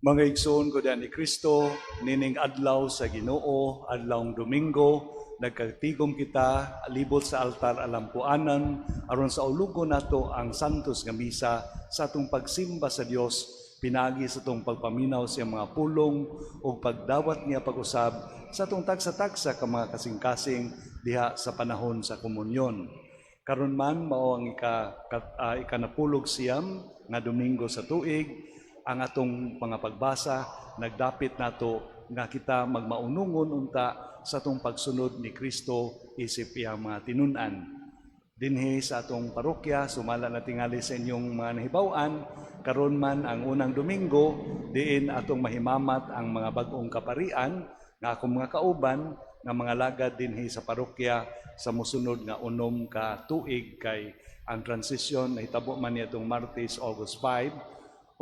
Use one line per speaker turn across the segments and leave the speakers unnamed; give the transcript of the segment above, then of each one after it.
Mga igsoon ko ni Kristo, nining adlaw sa Ginoo, adlawng Domingo, nagkatigom kita libot sa altar alampuanan aron saulugon nato ang santos nga misa sa atong pagsimba sa Dios pinagi sa atong pagpaminaw sa iyang mga pulong ug pagdawat niya pag-usab sa atong tagsa-tagsa ka mga kasing-kasing diha sa panahon sa komunyon. Karon man mao ang ikanapulog siyam nga Domingo sa tuig. Ang atong mga pagbasa nagdapit nato nga kita magmaunungon unta sa atong pagsunod ni Kristo isip iyang mga tinun-an. Dinhi sa atong parokya, sumala na tingali sa inyong mga nahibaw-an, karon man ang unang Domingo diin atong mahimamat ang mga bag-ong kaparian nga akong mga kauban nga mga lagad dinhi sa parokya sa mosunod nga 6 ka tuig, kay ang transition nahitabo man niya itong Martes, August 5,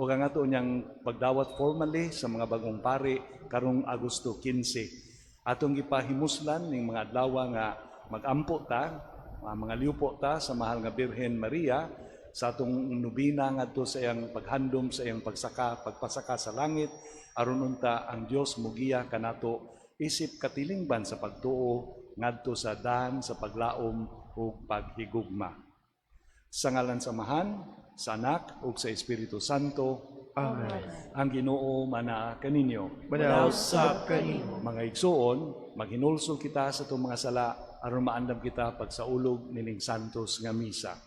ug ang ato niyang pagdawat formally sa mga bagong pari karong Agosto 15. Atong gipahimuslan ning mga adlaw nga magampo ta, mga liupo ta sa mahal nga Birhen Maria sa atong nobina ngadto sa iyang paghandom sa iyang pagsaka, pagpasaka sa langit, aron unta ang Dios mugiya kanato isip katilingban sa pagtuo ngadto sa dan sa paglaom ug paghigugma. Sa ngalan sa Amahan, sa Anak ug sa Espiritu Santo.
Amen.
Ang Ginoo manaa kaninyo.
Manaa usab kanimo.
Mga igsuon, maghinulsol kita sa atong mga sala aron maandam kita pagsaulog nining santos nga misa.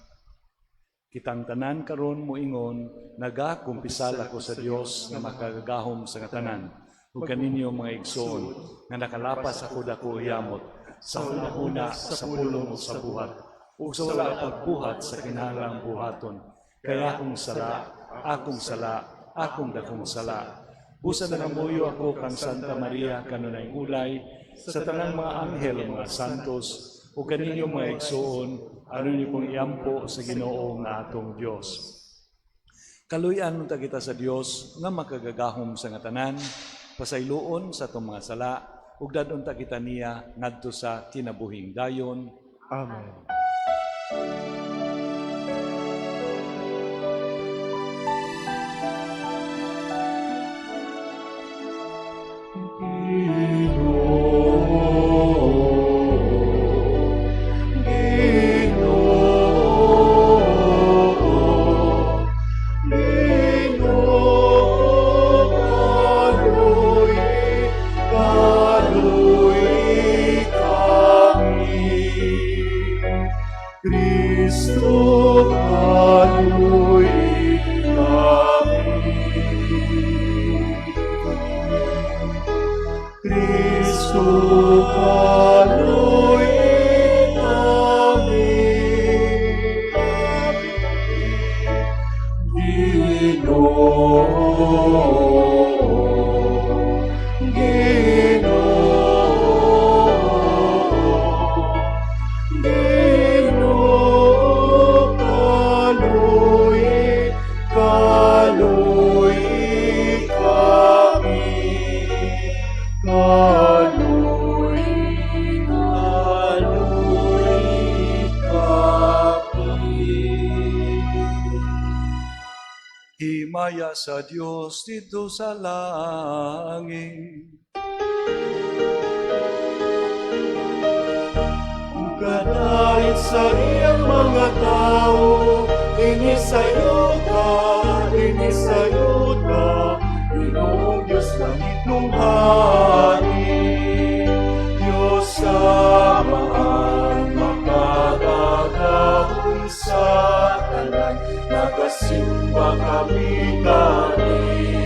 Kitang tanan karon moingon, "Nagakumpisal ako sa Dios nga makagagahom sa tanan ug kaninyo, mga igsuon, nga nakalapas ako dako yamot sa hunahuna, sa pulong ug sa buhat ug sa wala pagbuhat sa kinahanglang buhaton. Kay akong sala, akong sala, akong dakong sala. Busa nangamuyo ako kang Santa Maria, kanunayng ulay, sa tanang mga anghel, mga santos, ug kaninyo, mga igsuon, aron inyo kong iampo sa Ginoo nga atong Dios. Kaluy-an unta kita sa Dios nga makagagahom sa nga tanan, pasayloon sa atong mga sala, ug dad-on ta kita niya ngadto sa kinabuhing dayon.
Amen. Ginoo, Ginoo, Ginoo, kaluy, kaluy kami. Kristo, kaluy kami. Kristo, kaluy kami. Ginoo, Ginoo, Ginoo, kaluy, kaluy kami. Kaluy, kaluy kami.
Himaya sa Dios didto sa langit.
Ug kadait sa iyang mga tao, dinhi sa yuta, dinhi sa yuta, Ginoong Diyos langitnong hari. Diyos Amahan, makagagahom sa tanan, nagasimba kami kanimo.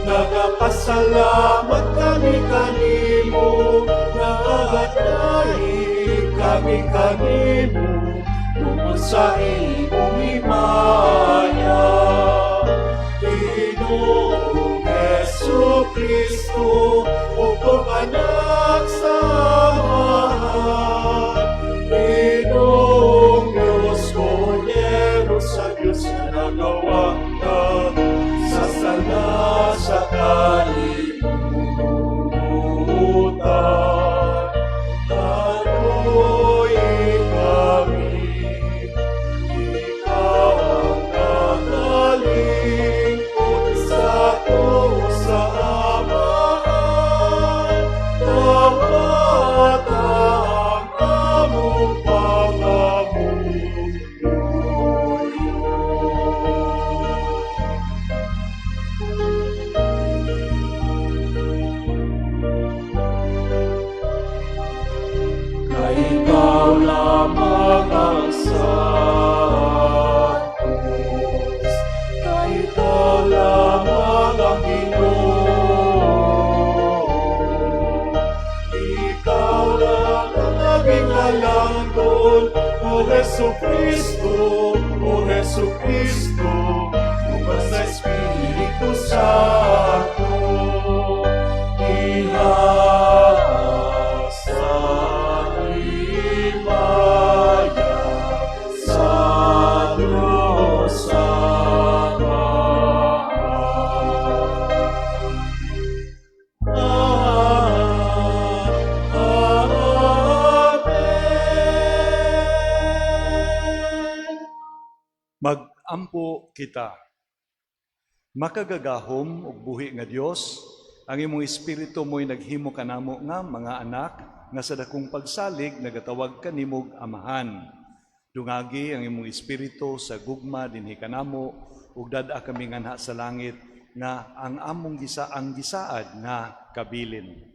Nagapasalamat kami kanimo, nagagatay kami kanimo, tungod sa imong himaya. Ginoong Hesu Kristo, bugtong Anak sa Amahan. Ginoong Diyos, Kordero sa Diyos na nagawangga sa sala sa kalibutan. Kaluy kami, ikaw ang nakalimot. Jesu Kristo, o Jesu Kristo, uban sa Espiritu Santo, diha sa himaya sa Diyos Amahan. Ah, Amen.
Magampo kita. Makagagahom ug buhi nga Dios, ang imong espiritu mo'y naghimo kanamo nga mga anak nga sa dakong pagsalig nagatawag kanimog Amahan. Dungagi ang imong espiritu sa gugma dinhi kanamo ug dad-a kami nganha sa langit nga ang among gisaang gisaad nga kabilin.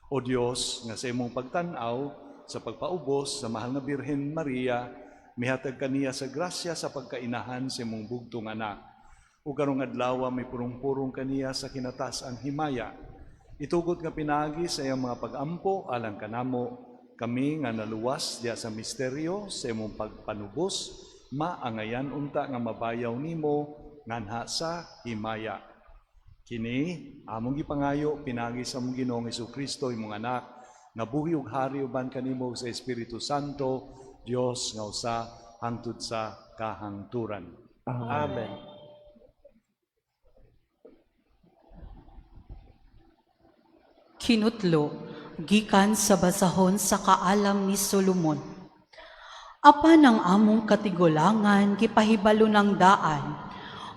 O Dios, nga sa imong pagtan-aw sa pagpaubos sa mahal nga Birhen Maria, mihatag kaniya sa grasya sa pagkainahan sa imong bugtong anak. Ug karong adlaw may purong-purong kaniya sa kinataas-ang himaya. Itugot nga pinaagi sa iyang mga pagampo alang kanamo, kami nga naluwas diha sa misteryo sa imong pagpanubos, maangayan unta nga mabayaw nimo nganha sa himaya. Kini among gipangayo pinaagi sa among Ginoong Kristo, imong anak, nga buhi ug hari uban kanimo sa Espiritu Santo, Dios nga usa hangtod sa kahangturan.
Amen.
Kinutlo, gikan sa basahon sa kaalam ni Solomon. Apan ang among katigulangan gipahibalo ng daan,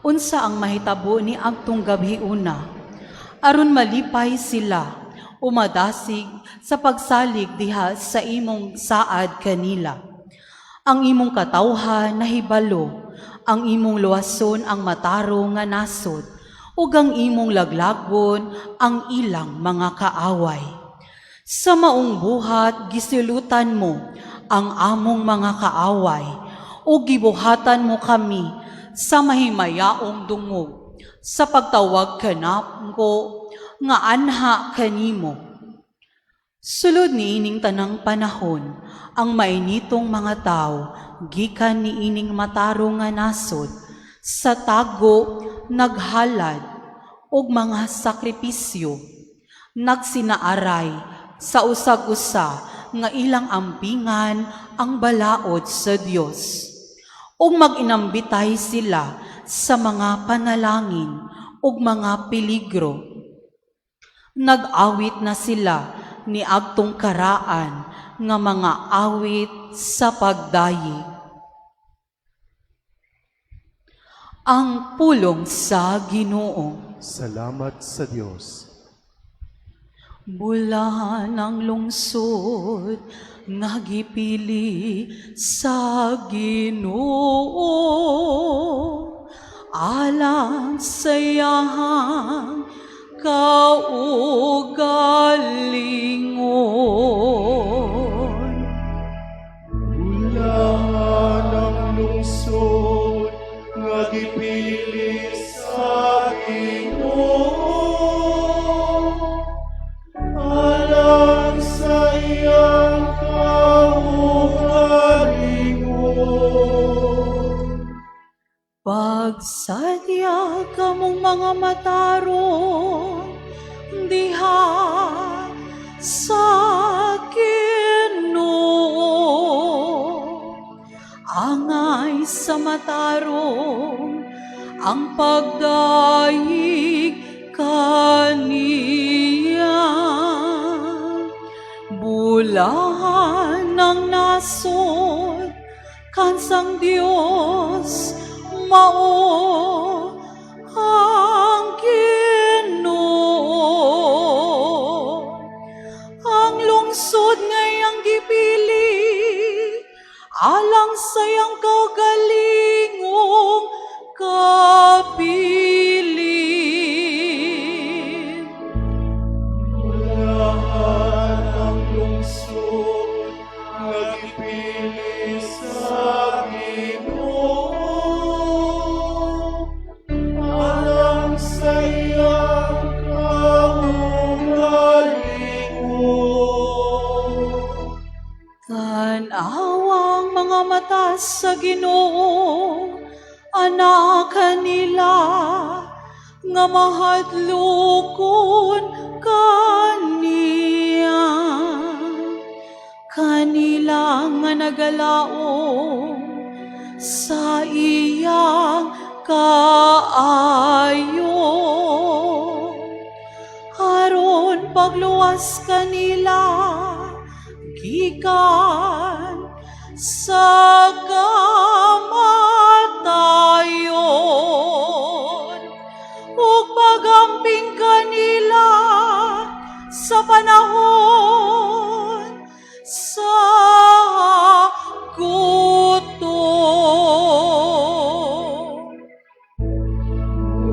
unsa ang mahitabo ni agtong gabi una, aron malipay sila, umadasig sa pagsalig diha sa imong saad kanila. Ang imong katawhan nahibalo, ang imong luwason ang matarong nga nasod, ug ang imong laglagon ang ilang mga kaaway. Sa maong buhat gisilutan mo ang among mga kaaway, ug gibuhatan mo kami sa mahimayaong dungog, sa pagtawag kanako nga anha kanimo. Sulod niining tanang panahon, ang mainitong mga tao gikan niining matarong nga nasod, sa tago naghalad og mga sakripisyo, nagsinaaray sa usag-usa nga ilang ampingan ang balaod sa Dios. Ug mag-inambitay sila sa mga panalangin ug mga peligro. Nag-awit na sila ni agtong karaan nga mga awit sa pagdayeg. Ang pulong sa Ginoo.
Salamat sa Dios.
Bulan ang lungsod nga gipili sa Ginoo, alang sa iyang kaugalingon.
Bulan ang lungsod nga gipili sa Ginoo, alang sa iyang kaugalingon.
Pagsadya kamong mga matarong diha sa Ginoo, angay sa matarong ang pagdayeg kaniya. Bulahan ng nasod kansang Dios mao ang Ginoo. Ang lungsod ngayang gipili alang sa iyang kaugalingong kabilin.
Bulahan ang lungsod nga gipili sa Ginoo, alang sa iyang kaugalingon.
Tan-awang mga matarong Sa Ginoo ana kanila nga mahadlokon kaniya, kanila nga nagalaom sa iyang kaayo, aron pagluwas kanila gikan sa kamatayon ug pagamping kanila sa panahon sa gutom.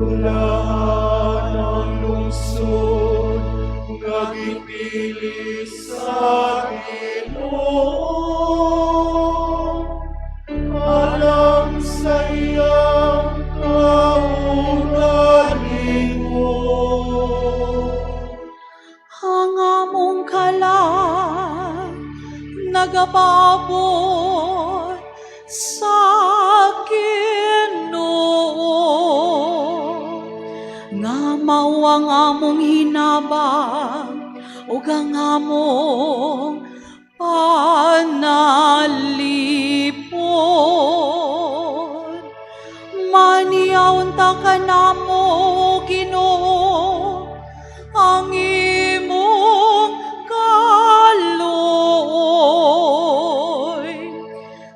Bulahan ang lungsod nga gipili sa Ginoo alang sa iyang kaugalingon.
Ang among kalag nagapaabot sa Ginoo nga mao ang among hinabang ug ang among panalipon. Maniaw unta kanamo, Ginoo, ang imong kaluoy.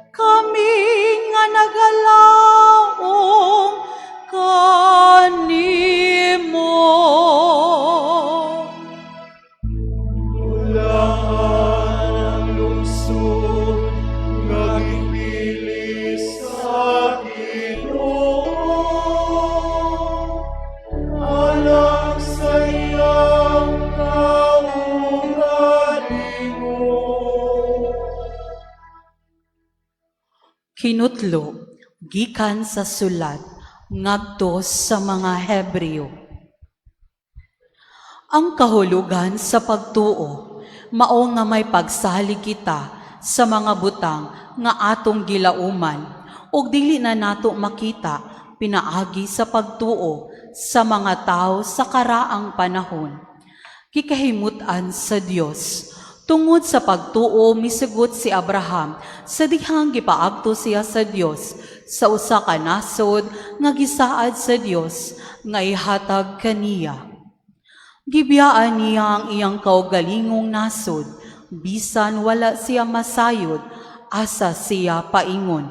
Kami nga nagalaom kanimo.
Bulahan ang lungsod nga gipili sa Ginoo alang sa iyang kaugalingon.
Kinutlo gikan sa sulat ngadto sa mga Hebreo. Ang kahulugan sa pagtuo mao nga may pagsalig kita sa mga butang nga atong gilauman ug dili na nato makita pinaagi sa pagtuo sa mga tao sa karaang panahon. Gikahimut-an sa Dios. Tungod sa pagtuo, misugot si Abraham sa dihang gipaagto siya sa Dios sa usa ka nasod nga gisaad sa Dios nga ihatag kaniya. Gibiyaan niya ang iyang kaugalingong nasod, bisan wala siya masayod asa siya paingon.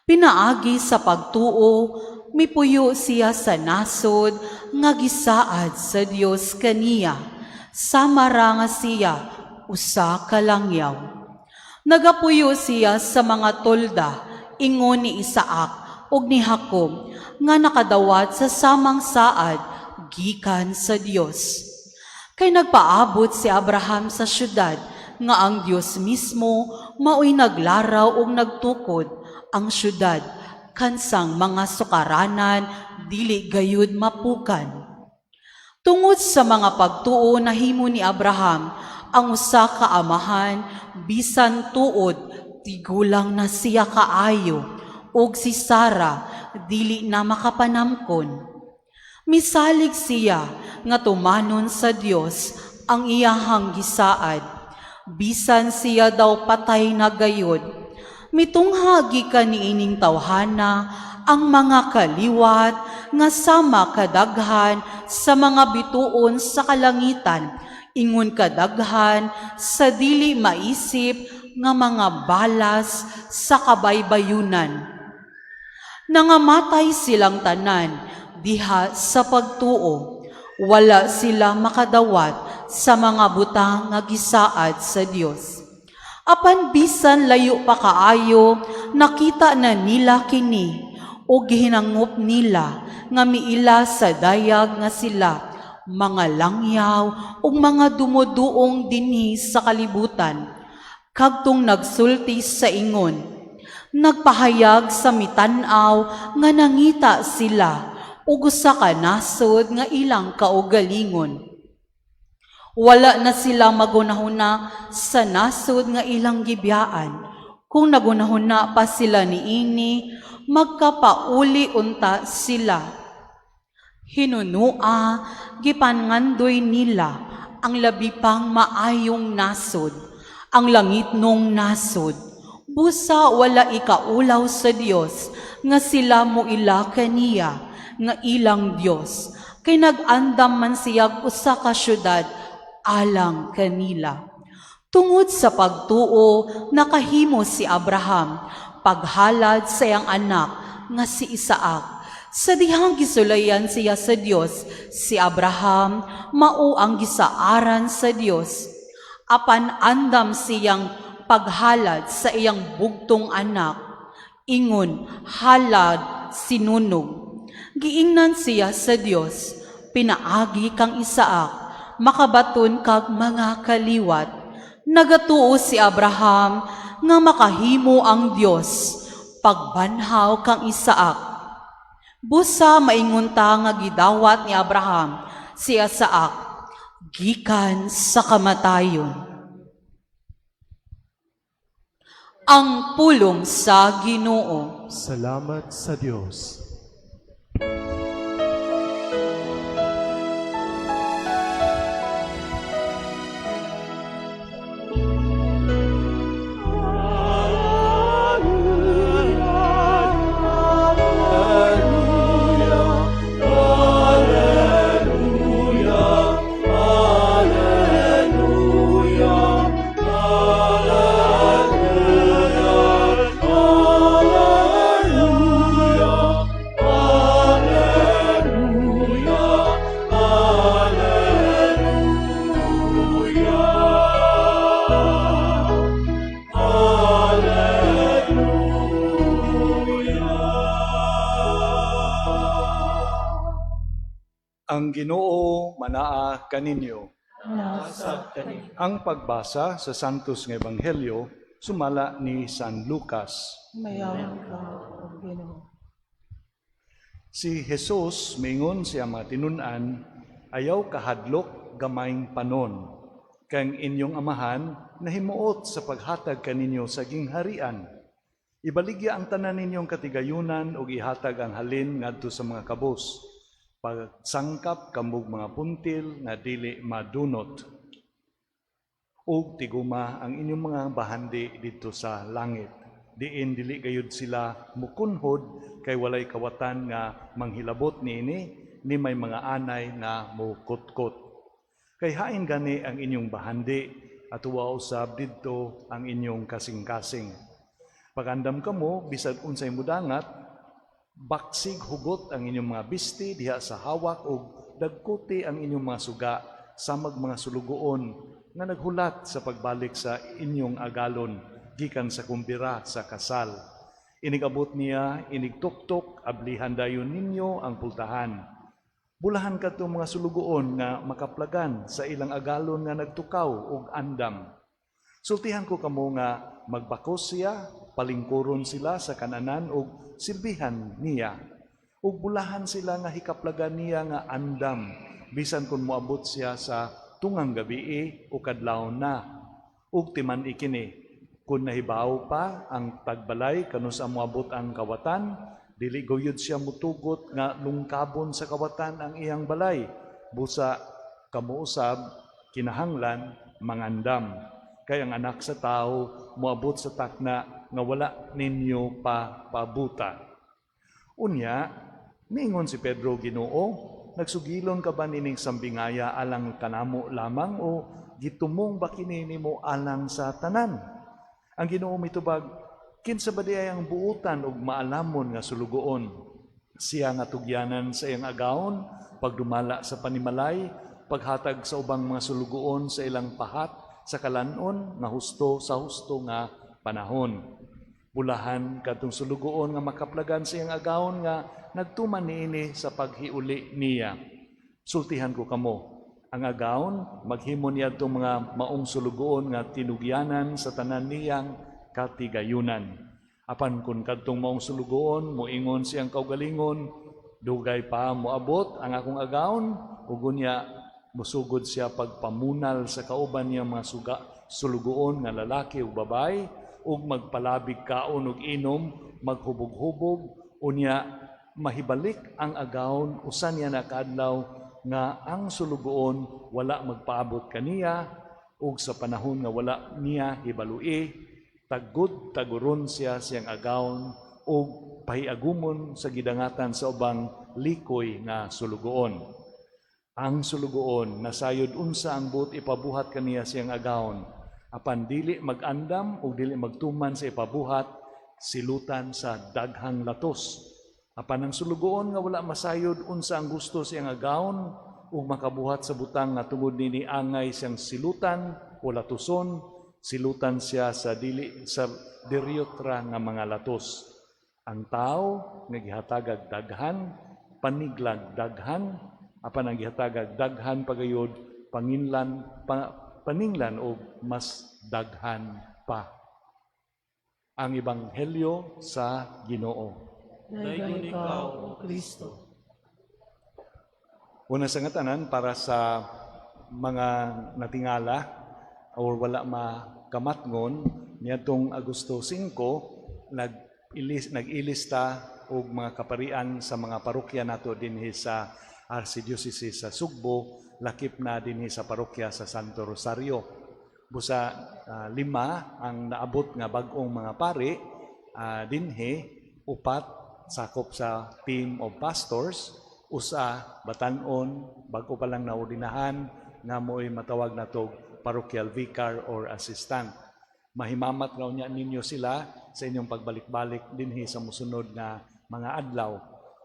Pinaagi sa pagtuo, mipuyo siya sa nasod nga gisaad sa Dios kaniya. Sama ra nga siya usa ka langyaw. Nagapuyo siya sa mga tolda, ingon ni Isaac ug ni Jacob nga nakadawat sa samang saad gikan sa Dios. Kay nagpaabot si Abraham sa syudad nga ang Dios mismo mao'y naglaraw ug nagtukod ang syudad kansang mga sukaranan dili gayud mapukan. Tungod sa mga pagtuo, nahimo ni Abraham ang usa ka amahan bisan tuod tigulang na siya kaayo ug si Sara dili na makapanamkon. Misalig siya nga tumanon sa Dios ang iyahang gisaad bisan siya daw patay na gayud. Mitungha gikan niining tawhana ang mga kaliwat nga sama kadaghan sa mga bituon sa kalangitan, ingon kadaghan sa dili maisip nga mga balas sa kabaybayunan. Nangamatay silang tanan diha sa pagtuo. Wala sila makadawat sa mga butang nga gisaad sa Dios. Apan bisan layo pa kaayo, nakita na nila kini o gihinangop nila nga miila sa dayag nga sila mga langyaw ug mga dumuduong dinhi sa kalibutan. Kadtong nagsulti sa ingon, nagpahayag sa mitan-aw nga nangita sila ug usa ka nasod nga ilang kaugalingon. Wala na sila magunahuna sa nasod nga ilang gibiyaan. Kung nagunahuna pa sila niini, magkapauli unta sila. Hinunua, gipangandoy nila ang labi pang maayong nasod, ang langitnong nasod. Busa wala ikaulaw sa Dios nga sila moila kaniya nga ilang Dios, kay nag-andam man siyag usa ka syudad alang kanila. Tungod sa pagtuo, nakahimo si Abraham paghalad sa iyang anak nga si Isaac. Sa dihang gisulayan siya sa Dios, si Abraham mao ang gisaaran sa Dios. Apan andam siyang paghalad sa iyang bugtong anak, ingon halad sinunog. Giingnan siya sa Dios, "Pinaagi kang Isaac, makabaton kag mga kaliwat." Nagatuo si Abraham nga makahimo ang Dios pagbanhaw kang Isaac. Busa maingon ta nga gidawat ni Abraham si Isaac gikan sa kamatayon. Ang pulong sa Ginoo.
Salamat sa Dios.
Ang Ginoo manaa kaninyo. Ang pagbasa sa Santos nga Ebanghelyo sumala ni San Lucas.
Mayaman ka, O Ginoo.
Si Jesus mingon siya mga tinun-an, "Ayaw kahadlok, gamayng panon. Kang inyong amahan nahimuot sa paghatag kaninyo sa gingharian. Ibaligya ang tanan ninyong katigayunan ug ihatag ang halin ngadto sa mga kabos. Pagsangkap kamog mga puntil nga dili madunot. Ug tiguma ang inyong mga bahandi didto sa langit. Diin dili gayud sila mukunhod kay walay kawatan nga manghilabot niini, ni may mga anay nga mukutkot. Kay hain gani ang inyong bahandi at usab didto ang inyong kasing-kasing. Pagandam kamo, bisag unsay mudangat, baksig hugot ang inyong mga bisti diha sa hawak ug dagkuti ang inyong mga suga samag mga sulugoon nga naghulat sa pagbalik sa inyong agalon gikan sa kumbira sa kasal. Inigabot niya, inigtuktok, ablihan dayon ninyo ang pultahan. Bulahan kadtong mga sulugoon nga makaplagan sa ilang agalon nga nagtukaw og andam. Sultihan ko kamo nga magbakos siya, palingkuron sila sa kananan og silbihan niya. Ug bulahan sila nga hikaplagan niya nga andam, bisan kung moabot siya sa tungang gabii o kadlawon na. Ug timan ikini, kung nahibaw pa ang tagbalay kanus moabot ang kawatan, dili guyod siya mutugot nga lungkabon sa kawatan ang iyang balay. Busa kamo usab kinahanglan mangandam. Kay ang Anak sa Tao moabot sa takna nga wala ninyo pa pabuta." Unya, miingon si Pedro, "Ginoo, nagsugilon ka ba nining sambingaya alang kanamo lamang o gitumong ba kini nimo alang sa tanan?" Ang Ginoo mitubag, "Kinsa ba diay ang buutan ug maalamon nga sulugoon? Siya nga tugyanan sa iyang agawon, pagdumala sa panimalay, paghatag sa ubang mga sulugoon sa ilang pahat sa kalanon nga husto sa husto nga panahon. Bulahan kadtong sulugoon nga makaplagan sa iyang agawon nga nagtuman niini sa paghiuli niya. Sultihan ko kamo, ang agawon maghimo niya itong mga maong sulugoon nga tinugyanan sa tanan niyang katigayunan. Apan kung kadtong maong sulugoon moingon siyang kaugalingon, 'Dugay pa moabot ang akong agawon,' ug unya musugod siya pagpamunal sa kauban niya mga sulugoon nga lalaki ug babae, ug magpalabig kaon ug inom, maghubog-hubog. Unya mahibalik ang agawon usa niya na kaadlaw nga ang sulugoon wala magpaabot kaniya ug sa panahon nga wala niya hibalui, tagod taguron siya siyang agawon ug pahiagumon sa gidangatan sa ubang likoy nga sulugoon. Ang sulugoon nasayod unsa ang buot ipabuhat kaniya siyang agawon, apan dili mag-andam ug dili magtuman sa ipabuhat, silutan sa daghang latos. Apan ang sulugoon nga wala masayod unsa ang gusto siyang agawon ug makabuhat sa butang nga tungod nini angay siyang silutan o latuson, silutan siya sa dili sa diryot ra nga mga latos. Ang tao nga gihatagag daghan, paniglag daghan, apan ang gihatagag daghan pagayod, panginlan pa, paninglan og mas daghan pa. Ang Ebanghelyo sa Ginoo.
Daygon ikaw, O Kristo.
Una sa nga tanan, para sa mga natingala or wala makamatngon, niadtong Agosto 5 nag-ilis nag-ilista og mga kaparian sa mga parokya nato dinhi sa Archdiocese sa Sugbo, lakip na dinhi sa parokya sa Santo Rosario. Busa lima ang naabot nga bag-ong mga pari dinhi, upat sakop sa team of pastors, usa batan-on, bag-o pa lang naordinahan nga mo'y matawag natog parochial vicar or assistant. Mahimamat nga unya ninyo sila sa inyong pagbalik-balik dinhi sa musunod nga mga adlaw.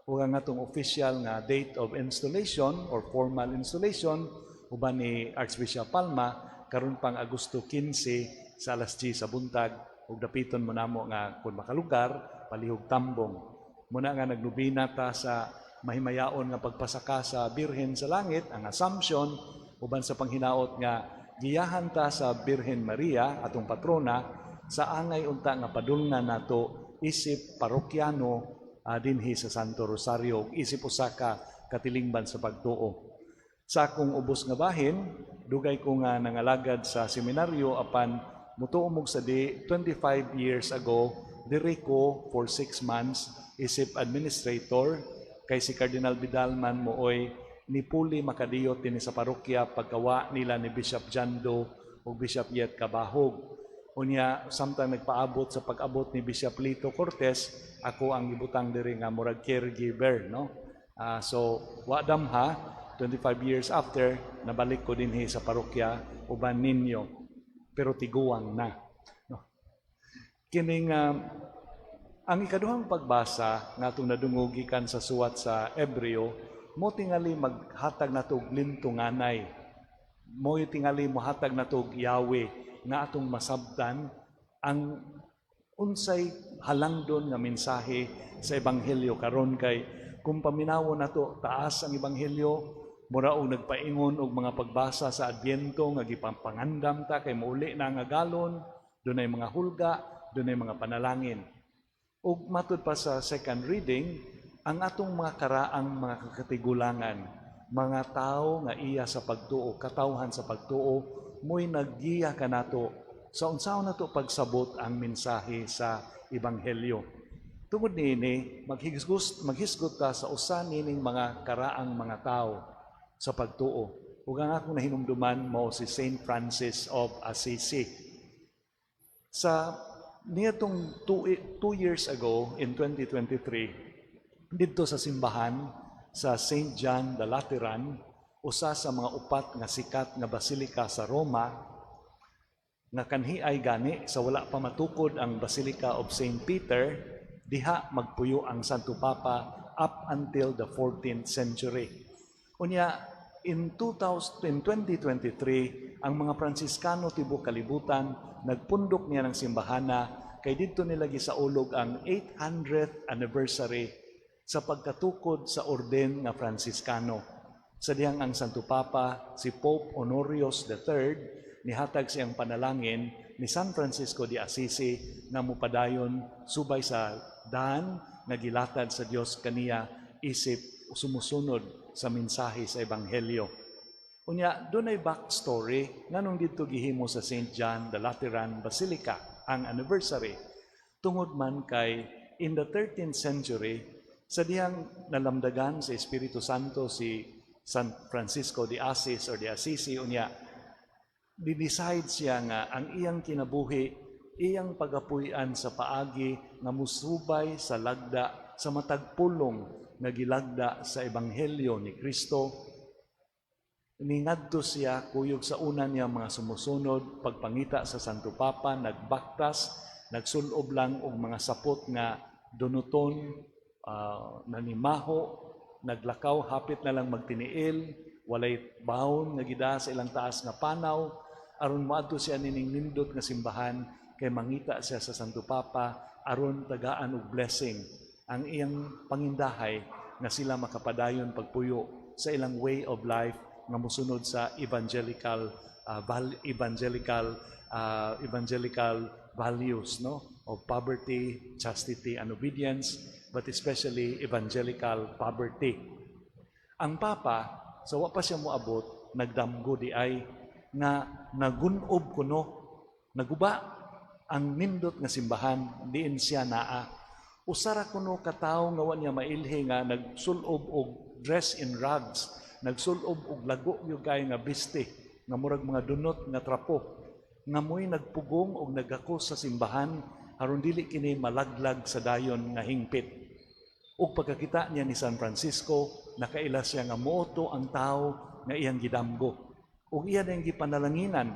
Ug ang atong official nga date of installation or formal installation uban ni Archbishop Palma karon pang Agosto 15 sa alas 10 sa buntag, ug dapiton mo namo nga kung makalugar palihog tambong. Muna nga nagnobena ta sa mahimayaon nga pagpasaka sa Birhen sa Langit, ang Assumption, uban sa panghinaot nga giyahan ta sa Birhen Maria, atong patrona, sa angay unta nga padulngan nato isip parokyano dinhi sa Santo Rosario ug isip usa ka katilingban sa pagtuo. Sa akong ubos nga bahin, dugay ko nga nangalagad sa seminaryo, apan mutuo mo sa di 25 years ago diri ko for 6 months isip administrator kay si Cardinal Vidal man mooy nipuli makadiyot dinhi sa parokya pagkawa nila ni Bishop Jando ug Bishop Yet Cabahug. Unya samtang nagpaabot sa pag-abot ni Bishop Lito Cortez, ako ang gibutang diri nga murag caregiver, no? So wa damha, 25 years after, nabalik ko dinhi sa parokya uban ninyo, pero tiguang na, no? Kining ang ikaduhang pagbasa nga atong nadungog gikan sa suwat sa Hebreo, mo tingali maghatag nato og lintunganay. Mo tingali mohatag nato og Yahweh nga atong masabtan ang unsay halangdon nga mensahe sa ebanghelyo karon, kay kung paminawon nato taas ang ebanghelyo, mura og nagpaingon og mga pagbasa sa Adbyento nga gipangandam ta kay mouli na ang agalon, dunay mga hulga, dunay mga panalangin. Ug matud pa sa second reading, ang atong mga karaang mga kakatigulangan, mga tao nga iya sa pagtuo, katawhan sa pagtuo, mo'y naggiya kanato sa unsaon nato pagsabot ang mensahe sa ebanghelyo. Tungod niini, maghisgot ta sa usa nining mga karaang mga tao sa pagtuo. Ug ang akong nahinumduman mao si Saint Francis of Assisi. Sa niadtong 2 years ago, in 2023, didto sa simbahan sa St. John the Lateran, usa sa mga upat nga sikat nga basilika sa Roma, nga kanhi ay gani sa wala pa matukod ang Basilica of St. Peter, diha magpuyo ang Santo Papa up until the 14th century. Unya, in 2000, in 2023, ang mga Pransiskano tibuok kalibutan nagpundok niya ng simbahana kay didto nila gisaulog ang 800th anniversary sa pagkatukod sa orden nga Fransiskano. Sa dihang ang Santo Papa, si Pope Honorius III, nihatag siyang panalangin ni San Francisco de Assisi nga mupadayon subay sa daan nga gilatad sa Dios kaniya isip sumusunod sa mensahe sa Ebanghelyo. Unya, dunay backstory nganong didto gihimo sa St. John the Lateran Basilica ang ang anniversary? Tungod man kay in the 13th century, sa dihang nalamdagan sa Espiritu Santo si San Francisco de Assis or de Assisi, unya di-decide siya nga ang iyang kinabuhi, iyang pagapuy-an sa paagi nga musubay sa lagda sa matag pulong nga gilagda sa Ebanghelyo ni Kristo. Ningadto siya kuyog sa una niya mga sumusunod pagpangita sa Santo Papa, nagbaktas, nagsulob lang og mga sapot nga dunuton, nanimaho, naglakaw hapit na lang magtiniil, walay bawon nga gida sa ilang taas nga panaw, aron moadto siya nining nindot nga simbahan kay mangita siya sa Santo Papa aron tagaan og blessing ang iyang pangindahay nga sila makapadayon pagpuyo sa ilang way of life nga mosunod sa evangelical values, no, of poverty, chastity and obedience, but especially evangelical poverty. Ang Papa, sa wa pa siya moabot, nagdamgo di ay nga nagunob kuno, naguba ang nindot nga simbahan diin siya naa. Usa ra kuno ka tawo nga wa niya mailhi nga nagsulob og dress in rags, nagsulob og lago gyud kay nga biste nga murag mga dunot nga trapo, nga mo'y nagpugong og nagakos sa simbahan aron dili kini malaglag sa dayon nga hingpit. Ug pagkakita niya ni San Francisco, nakaila siya nga mooto ang tao nga iyang gidamgo. Ug iya nang gipanalanginan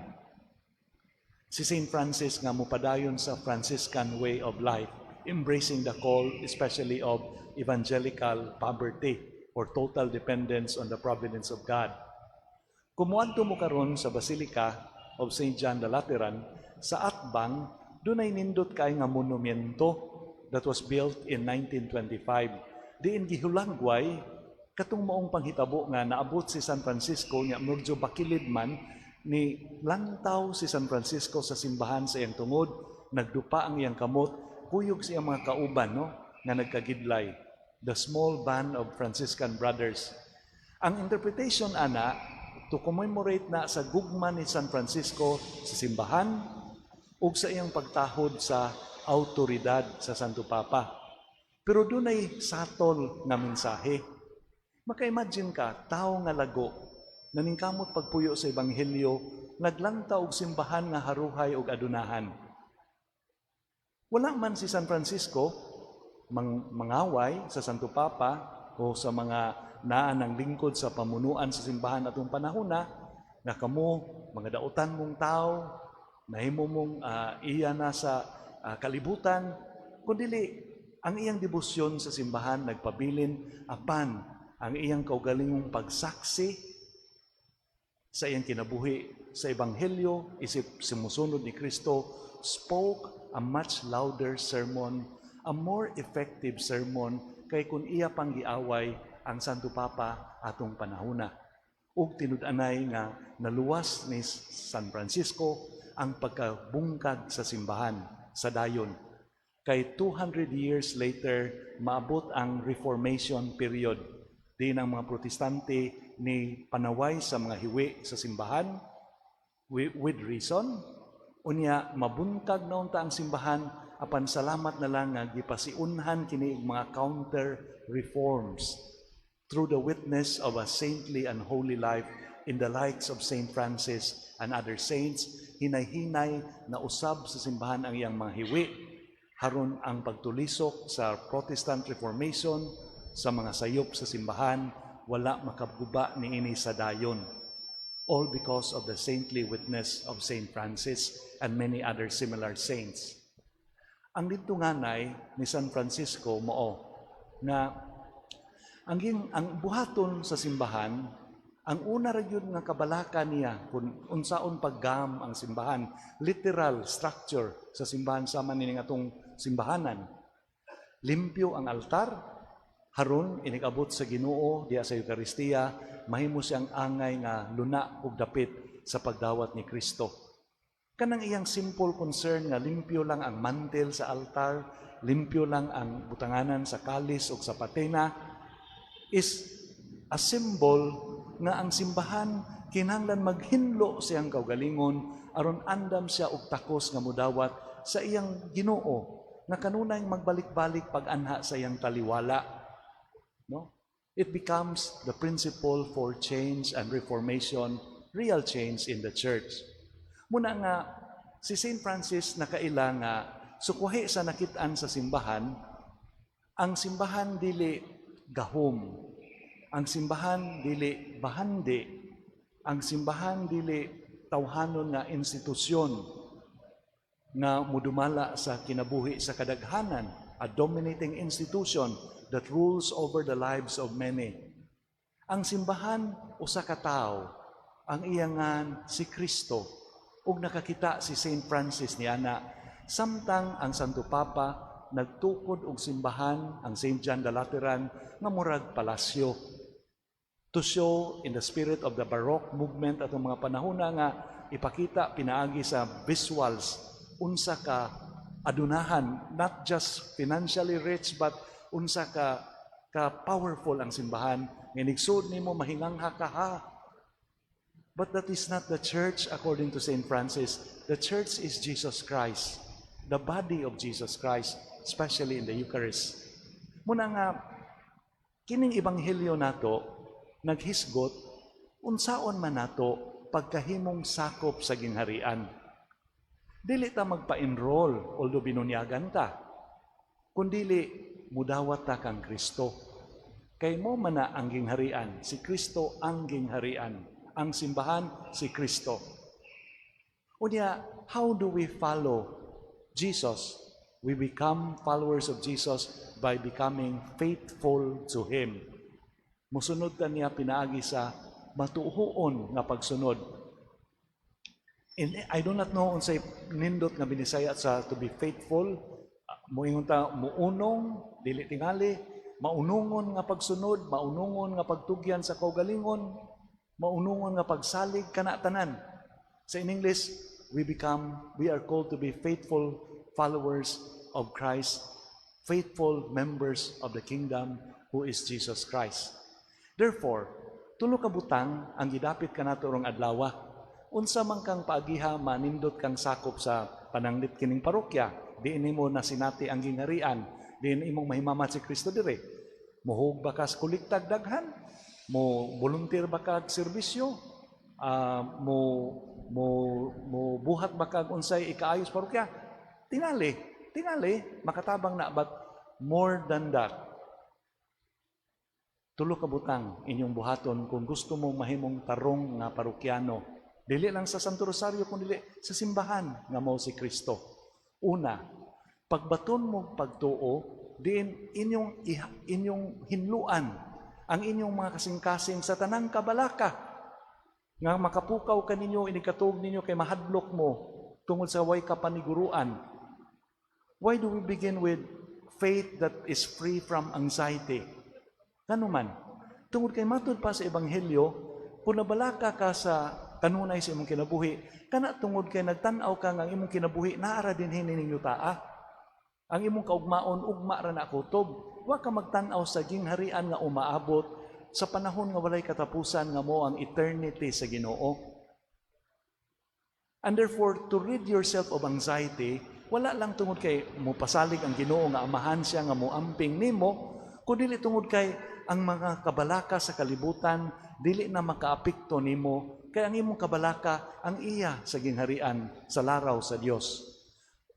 si Saint Francis nga mopadayon sa Franciscan way of life, embracing the call especially of evangelical poverty or total dependence on the providence of God. Kung moadto mo karon sa Basilica of St. John the Lateran, sa atbang, dunay nindot kay nga monumento that was built in 1925. Diin gihulagway katong maong panghitabo nga naabot si San Francisco nga medyo bakilid man ni langtaw si San Francisco sa simbahan sa iyang tungod, nagdupa ang iyang kamot, kuyog sa iyang mga kauban, no, nga nagkagidlay, the small band of Franciscan brothers. Ang interpretation ana, to commemorate na sa gugma ni San Francisco sa simbahan ug sa iyang pagtahod sa autoridad sa Santo Papa. Pero dunay satol nga mensahe. Maka-imagine ka, tao nga lago, naningkamot pagpuyo sa Ebanghelyo, naglantaw og simbahan nga haruhay og adunahan. Wala man si San Francisco mangaway sa Santo Papa o sa mga naa ng lingkod sa pamunuan sa simbahan atong panahon na nga kamo mga dautan mong tao, nahimo mong iya na sa kalibutan, kundili ang iyang debosyon sa simbahan nagpabilin, apan ang iyang kaugalingong pagsaksi sa iyang kinabuhi sa Ebanghelyo isip sumusunod ni Kristo spoke a much louder sermon, a more effective sermon kay kung iya pang giaway ang Santo Papa atong panahona. Ug tinud-anay nga naluwas ni San Francisco ang pagkabungkag sa simbahan sa dayon. Kay 200 years later, maabot ang Reformation period. Di ang mga Protestante ni panaway sa mga hiwi sa simbahan with reason. Unya mabuntag na unta ang simbahan, apan salamat na lang nga gipasiunhan kini og mga counter reforms through the witness of a saintly and holy life in the likes of Saint Francis and other saints. Hinay-hinay na usab sa simbahan ang iyang mga hiwi haron ang pagtulisok sa Protestant Reformation sa mga sayop sa simbahan wala makaguba niini sa dayon, all because of the saintly witness of Saint Francis and many other similar saints. Ang didto nganay ni San Francisco mao nga ang buhaton sa simbahan, ang una ra gyud nga kabalaka niya kung unsaon paggam ang simbahan, literal structure sa simbahan sama nining atong simbahanan. Limpyo ang altar, haron inig-abot sa Ginoo diha sa Eukaristiya, mahimo siyang angay nga luna ug dapit sa pagdawat ni Kristo. Kanang iyang simple concern nga limpyo lang ang mantel sa altar, limpyo lang ang butanganan sa kalis ug sa patena is a symbol nga ang simbahan kinahanglan maghinlo siyang kaugalingon aron andam siya og takos nga mudawat. sa iyang Ginoo nga kanunay magbalik-balik pag-anha sa iyang taliwala. No? It becomes the principle for change and reformation, real change in the church. Muna nga si Saint Francis nakaila nga sukwahi sa nakit-an sa simbahan, ang simbahan dili gahom, ang simbahan dili bahandi, ang simbahan dili tawhanon nga institusyon nga mudumala sa kinabuhi sa kadaghanan, a dominating institution that rules over the lives of many. Ang simbahan usa ka tawo, ang iyangan si Kristo, ug nakakita si Saint Francis niana samtang ang Santo Papa nagtukod og simbahan, ang Saint John the Lateran, nga murag palasyo, to show in the spirit of the Baroque movement atong mga panahon nga ipakita pinaagi sa visuals unsa ka adunahan, not just financially rich but unsa ka ka powerful ang simbahan nga inigsud nimo mahingangha ka ha. But that is not the church according to Saint Francis. The church is Jesus Christ, the body of Jesus Christ, especially in the Eucharist. Muna nga kining ebanghelyo nato naghisgot unsaon man nato pagkahimong sakop sa gingharian. Dili ta magpa-enroll although binunyagan ta. Kundili mudawat ta kang Kristo. Kay mao man na ang gingharian, si Kristo ang gingharian. Ang simbahan, si Kristo. Unya, how do we follow Jesus? We become followers of Jesus by becoming faithful to Him. Musunod ta niya pinaagi sa matuohon nga pagsunod. And I do not know unsay nindot nga binisaya sa "to be faithful". Muingon ta muunong, dili tingali, maunungon nga pagsunod, maunungon nga pagtugyan sa kaugalingon, maunungon nga pagsalig kana tanan. Sa in English, we are called to be faithful followers of Christ, faithful members of the kingdom who is Jesus Christ. Therefore, tulo ka butang ang gidapit kanato rong adlaw. Unsa man kang paagiha manindot kang sakop sa pananglit kining parokya, diin nimo nasinati ang gingharian, diin imong mahimamat si Kristo dire. Muhug ba ka sa kolektag daghan? Mo volunteer ba kag serbisyo? Mo buhat ba kag unsay ikaayos parokya? Tingali, tingali makatabang na, but more than that, tulo ka butang inyong buhaton kung gusto mo mahimong tarong nga parokyano. Dili lang sa Santo Rosario kun dili sa simbahan nga mao si Kristo. Una, pagbaton mo pagtuo diin inyong hinluan ang inyong mga kasing-kasing sa tanang kabalaka nga makapukaw kaninyo inikatuog ninyo kay mahadlok mo tungod sa way kapaniguruan. Why do we begin with faith that is free from anxiety? Ngano man? Tungod kay matud pa sa ebanghelyo, kung nabalaka ka sa kanunay sa imong kinabuhi, kana tungod kay nagtan-aw ka nga ang imong kinabuhi naa ra dinhi ninyo taa. Ang imong kaugmaon ugma ra na kutob. Wa ka magtan-aw sa gingharian nga umaabot sa panahon nga walay katapusan nga mao ang eternity sa Ginoo. And therefore, to rid yourself of anxiety, wala lang tungod kay mopasalig ang Ginoo nga amahan siya nga moamping nimo, kundi tungod kay ang mga kabalaka sa kalibutan dili na makaapekto nimo kay ang imong kabalaka ang iya sa gingharian sa laraw sa Dios.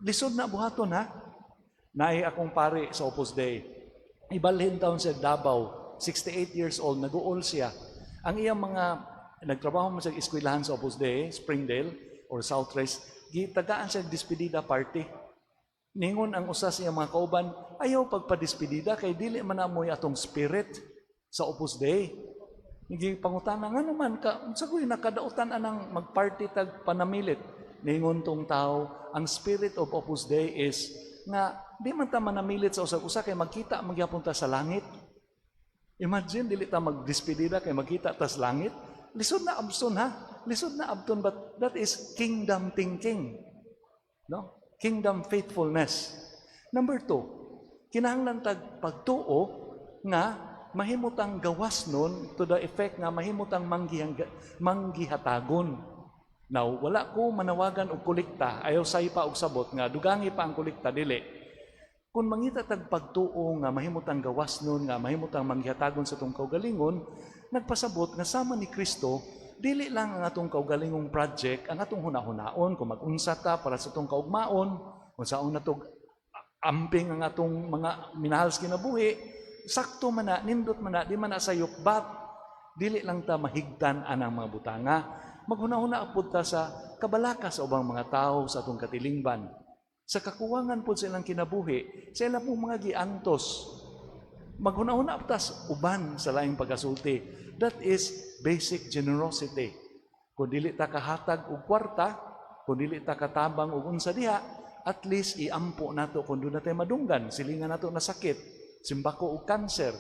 Lisod na buhaton ha. Naay akong pare sa Opus Dei. Ibalhin taon siya Davao, 68 years old, nag-uol siya. Ang iyang mga nagtrabaho man sa eskwelahan sa Opus Dei, Springdale or South Race, gitagaan siya despedida party. Ningon ang usa sa iyang mga kauban, "Ayaw pagpadispedida kay dili man amoy atong spirit sa Opus Dei." Nigi pangutana, "Nga naman ka, unsa ko'y nakadautan anang magparty tag panamilit?" Ningon tong tao, "Ang spirit of Opus Dei is nga di man ta manamilit sa usag-usa kay magkita magyapon ta sa langit." Imagine, dili ta magdispedida kay magkita ta sa langit. Lisod na abson ha. Lisod na abton, but that is kingdom thinking. No? Kingdom faithfulness. Number two, kinahanglan tag pagtuo nga mahimutang gawas nun to the effect nga mahimutang manggihatagon. Now, wala ko manawagan og kolekta, ayaw saypa og sabot nga dugangi pa ang kolekta, dili. Kung mangita tag pagtuo nga mahimutang gawas nun, nga mahimutang manghatagon sa atong kaugalingon, nagpasabot nga sama ni Kristo, dili lang ang atong kaugalingong project, ang atong hunahunaon, kung mag-unsa ta para sa atong kaugmaon, kung saon nato amping ang atong mga minahal sa kinabuhi, sakto man na, nindot man na, di man na sayop, but dili lang ta mahigtan anang mga butanga. Maghuna-huna pud ta sa kabalaka sa ubang mga tao sa atong katilingban. Sa kakuwangan pud sa ilang kinabuhi, sa ilang pong mga giantos. Maghuna-huna ta sa uban sa laing pagasulti. That is basic generosity. Kung dili ta kahatag og kwarta, kung dili ta katabang og unsa diha, at least iampo nato kung duna tay madunggan, silingan nato na sakit, simbako og kanser.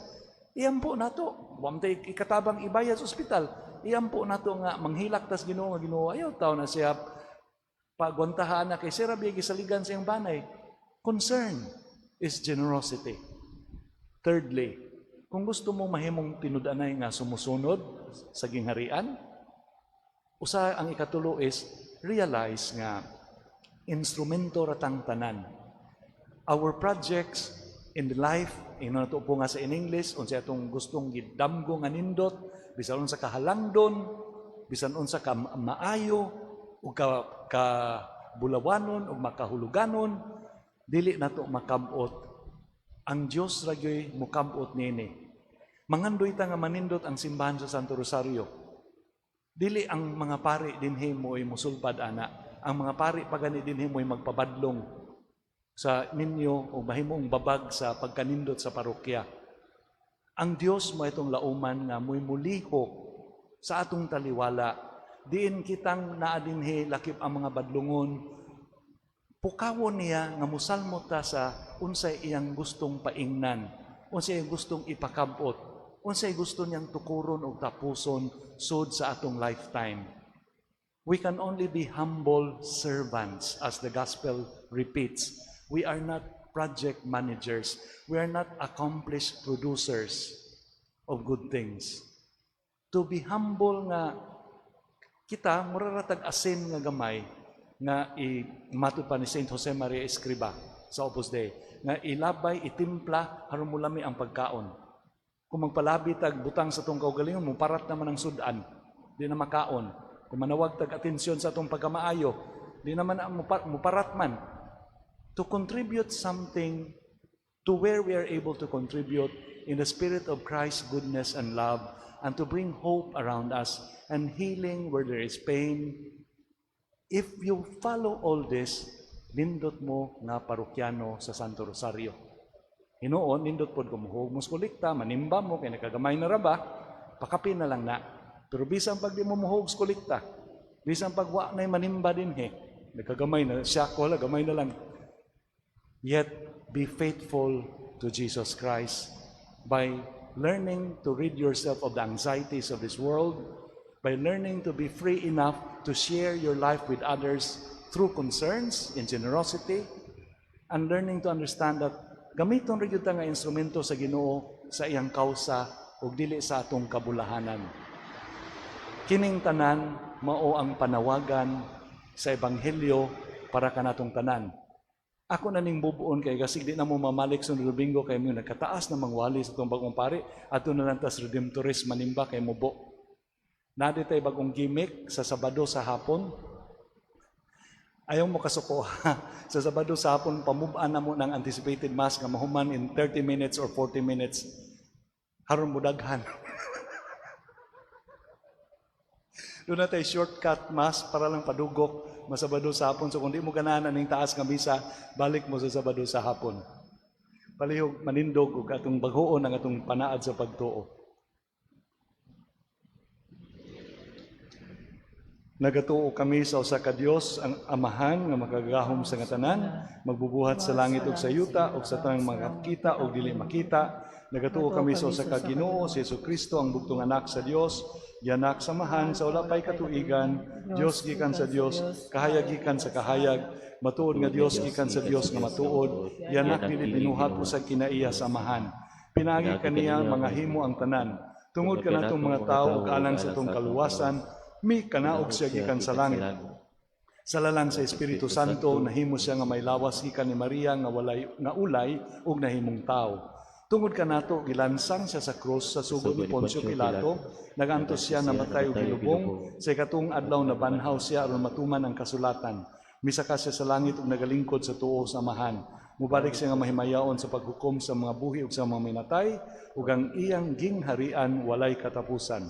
Iampo nato, wa man tay ikatabang ibayad sa ospital. Iampo nato nga manghilak tas Ginoo nga, "Ginoo, ayaw taw na siya pagwantahan na kay sira biya gisaligan sa iyang banay." Concern is generosity. Thirdly, kung gusto mo mahimong tinud-anay nga sumusunod sa gingharian, usa ang ikatulo is realize nga instrumento ratang tanan. Our projects in the life, ino nato po nga sa in English, unsa atong gustong gidamgo nga nindot, bisan unsa kahalangdon, bisan unsa ka maayo ug ka bulawanon ug makahuluganon, dili nato makabot. Ang Dios ra gyoy mokab-ot nini. Mangandoy ta nga manindot ang simbahan sa Santo Rosario. Dili ang mga pari dinhi mo'y musulpad ana. Ang mga pari pa gani dinhi mo'y magpabadlong sa ninyo o mahimong babag sa pagkanindot sa parokya. Ang Dios mo itong lauman nga mo'y mulihok sa atong taliwala. Diin kitang naa dinhi lakip ang mga badlungon, pukawon niya nga musalmot ta sa unsay iyang gustong paingnan, unsay iyang gustong ipakabot, unsay gusto niyang tukuron o tapuson sud sa atong lifetime. We can only be humble servants, as the gospel repeats. We are not project managers. We are not accomplished producers of good things. To be humble nga kita mura ra tag asin nga gamay nga imatod pa ni Saint Jose Maria Escriba sa Opus Dei nga ilabay, itimpla aron mulami ang pagkaon. Kung magpalabi tag butang sa atong kaugalingon, muparat naman ang sudan, di na makaon. Kung manawag tag atensyon sa atong pagkamaayo, di naman muparat man. To contribute something to where we are able to contribute in the spirit of Christ's goodness and love, and to bring hope around us and healing where there is pain. If you follow all this, nindot mo nga parokyano sa Santo Rosario. Hinuon, nindot pod kung muhog mo sa kolekta, manimba mo, kay nakagamay na ra ba, pakapin na lang na. Pero bisan pag di mo muhog sa kolekta, bisan pag wa na'y manimba dinhi, nakagamay na, siya ko wala, gamay na lang. Yet, be faithful to Jesus Christ by learning to rid yourself of the anxieties of this world, by learning to be free enough to share your life with others through concerns in generosity, and learning to understand that gamiton ra gyud ta nga instrumento sa Ginoo sa iyang kausa ug dili sa atong kabulahanan. Kining tanan mao ang panawagan sa ebanghelyo para kanatong tanan. Ako na ning bubuon kay gasig di na mo mamalik sa Domingo kay mo nagkataas na mangwali sa itong bagong pari ato na lang tas Redemptorist manimba kay mubo. Naa di tay bagong gimmick sa Sabado sa hapon. Ayaw mo kasuko. Sa Sabado sa hapon, pamub-an na mo ng anticipated mass nga mahuman in 30 minutes or 40 minutes. Haron mo daghan. Duna tay shortcut mass para lang padugok masabado sa hapon. So kung di mo ganahan aning taas nga misa, balik mo sa Sabado sa hapon. Palihog manindog ug atong bag-oon ang atong panaad sa pagtuo. Nagatuo kami sa usa ka Dios, ang Amahan nga makagagahom sa nga tanan, magbubuhat sa langit ug sa yuta ug sa tanang makakita ug dili makita. Nagatuo kami sa usa ka Ginoo, si Jesucristo, ang bugtong anak sa Dios, gianak sa Amahan sa wala pay katuigan, Dios gikan sa Dios, kahayag gikan sa kahayag, matuod nga Dios gikan sa Dios nga matuod, gianak dili binuhat usag kinaiya sa Amahan. Pinaagi kaniya mga himo ang tanan. Tungod kanatong mga tawo ug alang sa atong kaluwasan, Mikanaog siya gikan sa langit. Sa lalang sa Espiritu Santo, nahimo siya nga may lawas gikan ni Maria nga walay nga ulay ug nahimong tao. Tungod kanato gilansang siya sa krus sa sugod ni Poncio Pilato, nagantos siya, namatay ug gilubong, sa ikatuong adlaw nabanhaw siya aron matuman ang kasulatan. Misaka siya sa langit ug nagalingkod sa tuo sa Amahan. Mubalik siya nga mahimayaon sa paghukom sa mga buhi ug sa mga minatay, ug ang iyang gingharian walay katapusan.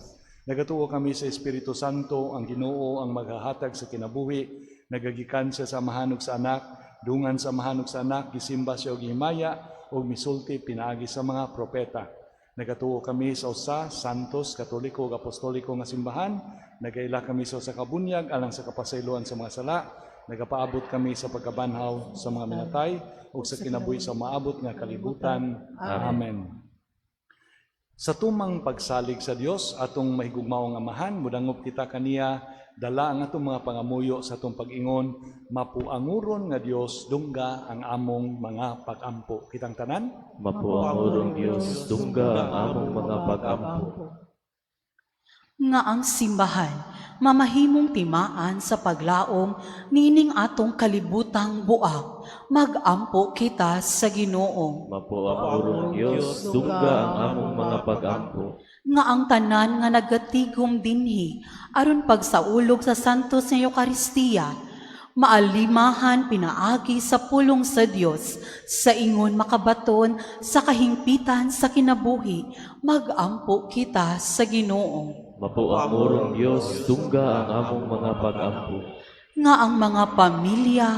Nagatuo kami sa Espiritu Santo, ang Ginoo ang maghahatag sa kinabuhi, nagagikan siya sa Amahan ug sa Anak, dungan sa Amahan ug sa Anak, gisimba siya og gihimaya ug misulti pinaagi sa mga propeta. Nagatuo kami sa usa, Santos, Katoliko ug Apostoliko nga simbahan, nagaila kami sa usa ka bunyag alang sa kapasayloan sa mga sala, nagapaabot kami sa pagkabanhaw sa mga minatay ug sa kinabuhi sa maabot nga kalibutan. Amen. Sa tumang pagsalig sa Dios atong mahigugmaong Amahan, mudangop kita kaniya, dala ang atong mga pangamuyo sa atong pag-ingon, mapuanguron nga Dios, dungga ang among mga pagampo. Kitang tanan,
Mapuangurong Dios, dungga ang among mga pag-ampo.
Nga ang simbahan mamahimong timaan sa paglaom niining atong kalibutang buak, magampo kita sa Ginoo.
Mapuangurong Dios, dungga ang among mga pag-ampo.
Nga ang tanan nga nagatigom dinhi aron pagsaulog sa Santos nga Eukaristiya maalimahan pinaagi sa pulong sa Dios sa ingon makabaton sa kahingpitan sa kinabuhi, magampo kita sa Ginoo.
Mapuangurong Dios, dungga ang among mga pag-ampo.
Nga ang mga pamilya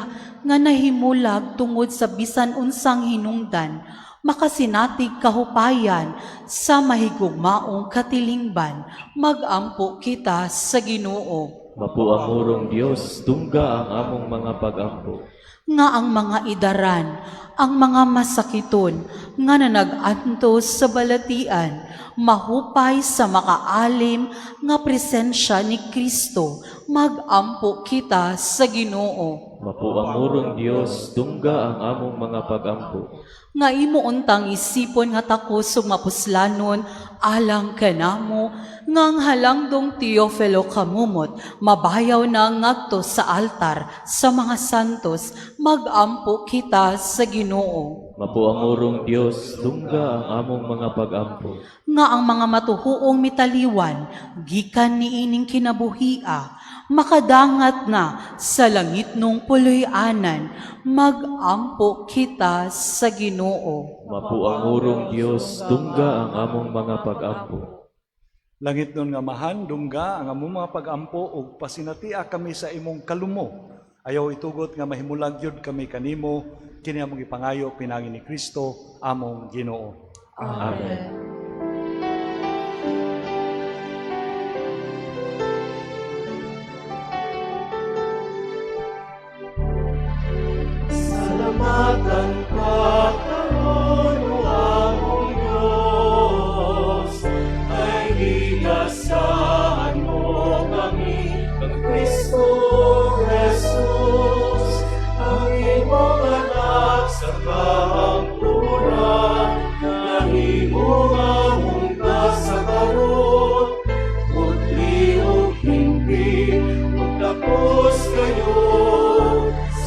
nga nahimulag tungod sa bisan unsang hinungdan makasinatig kahupayan sa mahigugmaong katilingban, magampo kita sa Ginoo.
Mapuangurong Dios, dungga ang among mga pag-ampo.
Nga ang mga idaran, ang mga masakiton nga nanag-antos sa balatian mahupay sa makaalim nga presensya ni Kristo, magampo kita sa Ginoo.
Mapuangurong Dios, dungga ang among mga pag-ampo.
Nga imo untang isipon nga takos ug mapuslanon alang kanamo nga ang halangdong Teofilo Kamumot mabayaw na ngadto sa altar sa mga santos, magampo kita sa Ginoo.
Mapuangurong Dios, dungga ang among mga pag-ampo.
Nga ang mga matuhuong mitaliwan gikan niining kinabuhia makadangat na sa langit nung puloy-anan, magampo kita sa Ginoo.
Mapuangurong Dios, dungga ang among mga pag-ampo.
Langit nun nga Amahan, dungga ang among mga pagampo ug pasinatia kami sa imong kalumo. Ayaw itugot nga mahimulag yun kami kanimo, kini among gipangayo pinagi ni Kristo among Ginoo.
Amen.
Salamatan ka karon, O among Diyos, kay gigasahan mo kami kang Kristo Jesus, ang imong anak sa kahangturan, nahimo among kasakaron, putli ug himpi, ug tapos kayo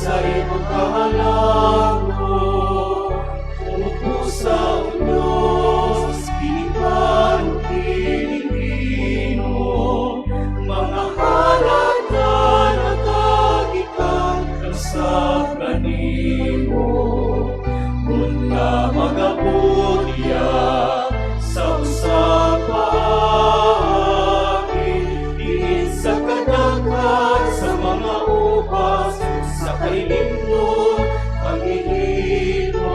sa imong kahalangdon. Utusa o Diyos, kining ug kining Ginoo, mga halad na natagikan sa kanimo. Punta magaputya sa usa paagi, diin sa kadaghan sa mga ubas, sa kailingdon ang gihimo.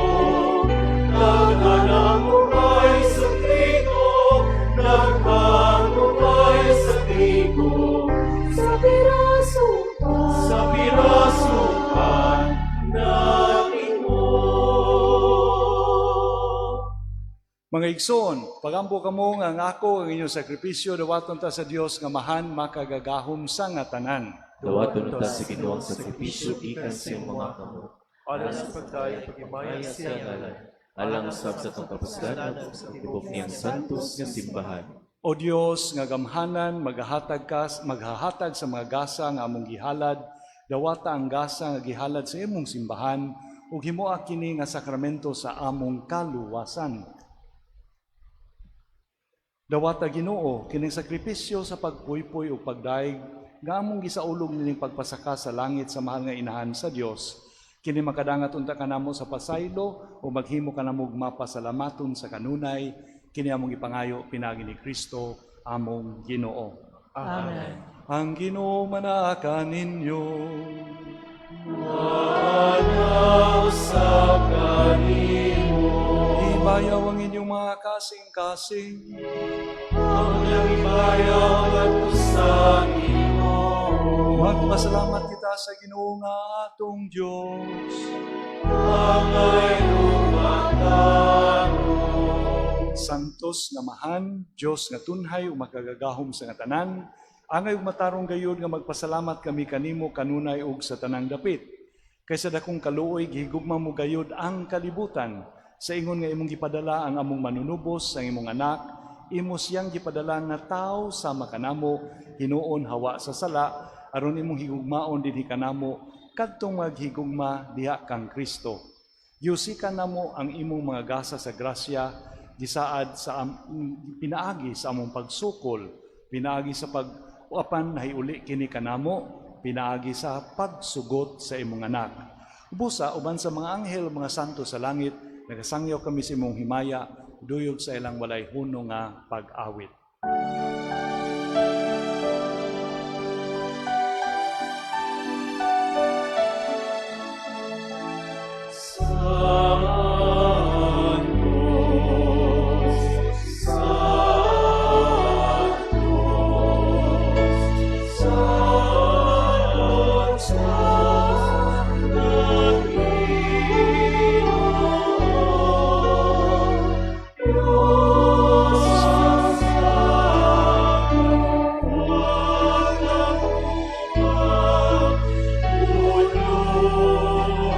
Naghananguray sa trigo, naghanguray sa trigo,
Sa pirasong pan,
sa pirasukan natin mo.
Mga igsoon, pagampo kamo nga ang ako ang inyong sakripisyo dawaton ta sa Dios nga mahan makagagahom sa nga tanan.
Dawaton ta sa Ginoo ang sakripisyo gikan sa iyong mga kamot.
Alang sa pagdayon pagimaya
Maya
sa
sa ngalan, alang usab sa atong kapuslanan ug sa tibok niyang santos nga simbahan.
O Dios nga gamhanan, maghahatag sa mga gasa nga among gihalad, dawata ang gasa nga gihalad sa imong simbahan ug himoa kini nga sakramento sa among kaluwasan. Dawata, Ginoo, kining sakripisyo sa pagpuypoy ug pagdayeg nga among gisaulog nining pagpasaka sa langit sa mahal nga inahan sa Dios. Kini makadangat unta kanamo sa pasaylo o maghimo kanamo og mapasalamaton sa kanunay. Kini among ipangayo pinaagi ni Kristo among Ginoo.
Amen.
Ang Ginoo manaa kaninyo.
Usab kanimo.
Ibayaw ang inyong mga kasing-kasing.
Amo nang ibayaw ngadto sa Ginoo.
Magpasalamat kita sa Ginoo nga atong Dios.
Angay lumatanong.
Santos nga Amahan, Dios nga tunhay ug makagagahom sa nga tanan, angay ug matarong gayud nga magpasalamat kami kanimo kanunay ug sa tanang dapit. Kay sa dakong kaluoy gihigugma mo gayud ang kalibutan, sa ingon nga imong gipadala ang among manunubos, ang imong anak, imo siyang gipadala nga tawo sama kanamo, hinuon hawa sa sala, aron imong higugmaon dinhi kanamo kadtong maghigugma diha kang Kristo. Giusikan namo ang imong mga gasa sa grasya, gisaad sa pinaagi sa among pagsukol, pinaagi sa pag apan nahiuli kini kanamo, pinaagi sa pagsugot sa imong anak. Busa uban sa mga anghel, mga santo sa langit, nagasangyaw kami sa imong himaya, duyog sa ilang walay hunong nga pag-awit.
Santos, Santos, Santos, ang Ginoo. Diyos sa kagugma, puno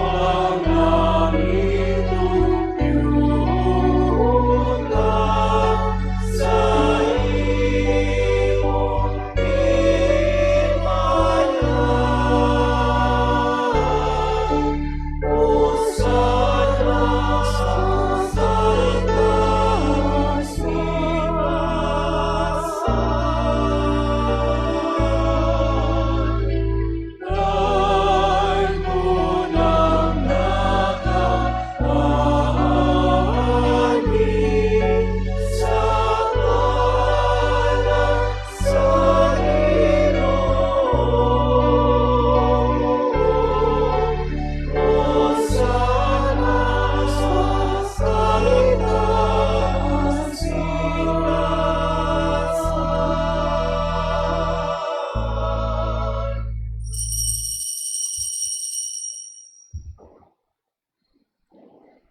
ang langit ug yuta sa imong himaya. Hosana sa itaas. Kay unang nakaagi sa ngalan sa Ginoo. Hosana sa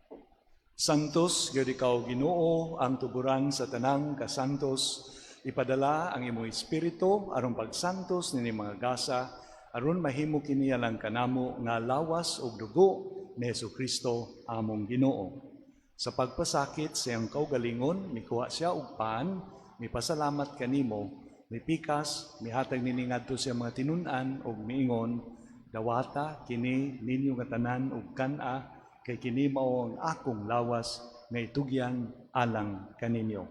itaas.
Santos, gyud ikaw Ginoo, ang tuburan sa tanang kasantos. Ipadala ang imong espiritu aron pagsantos nini mga gasa, aron mahimo kini alang kanamo nga lawas ug dugo ni Hesukristo among Ginoo. Sa pagpasakit sa iyang kaugalingon, mikuha siya og pan, mipasalamat kanimo, mipikas, mihatag nini ngadto sa iyang mga tinun-an ug miingon, "Dawata kini ninyo nga tanan ug kan-a, kay kini mao ang akong lawas nga itugyan alang kaninyo."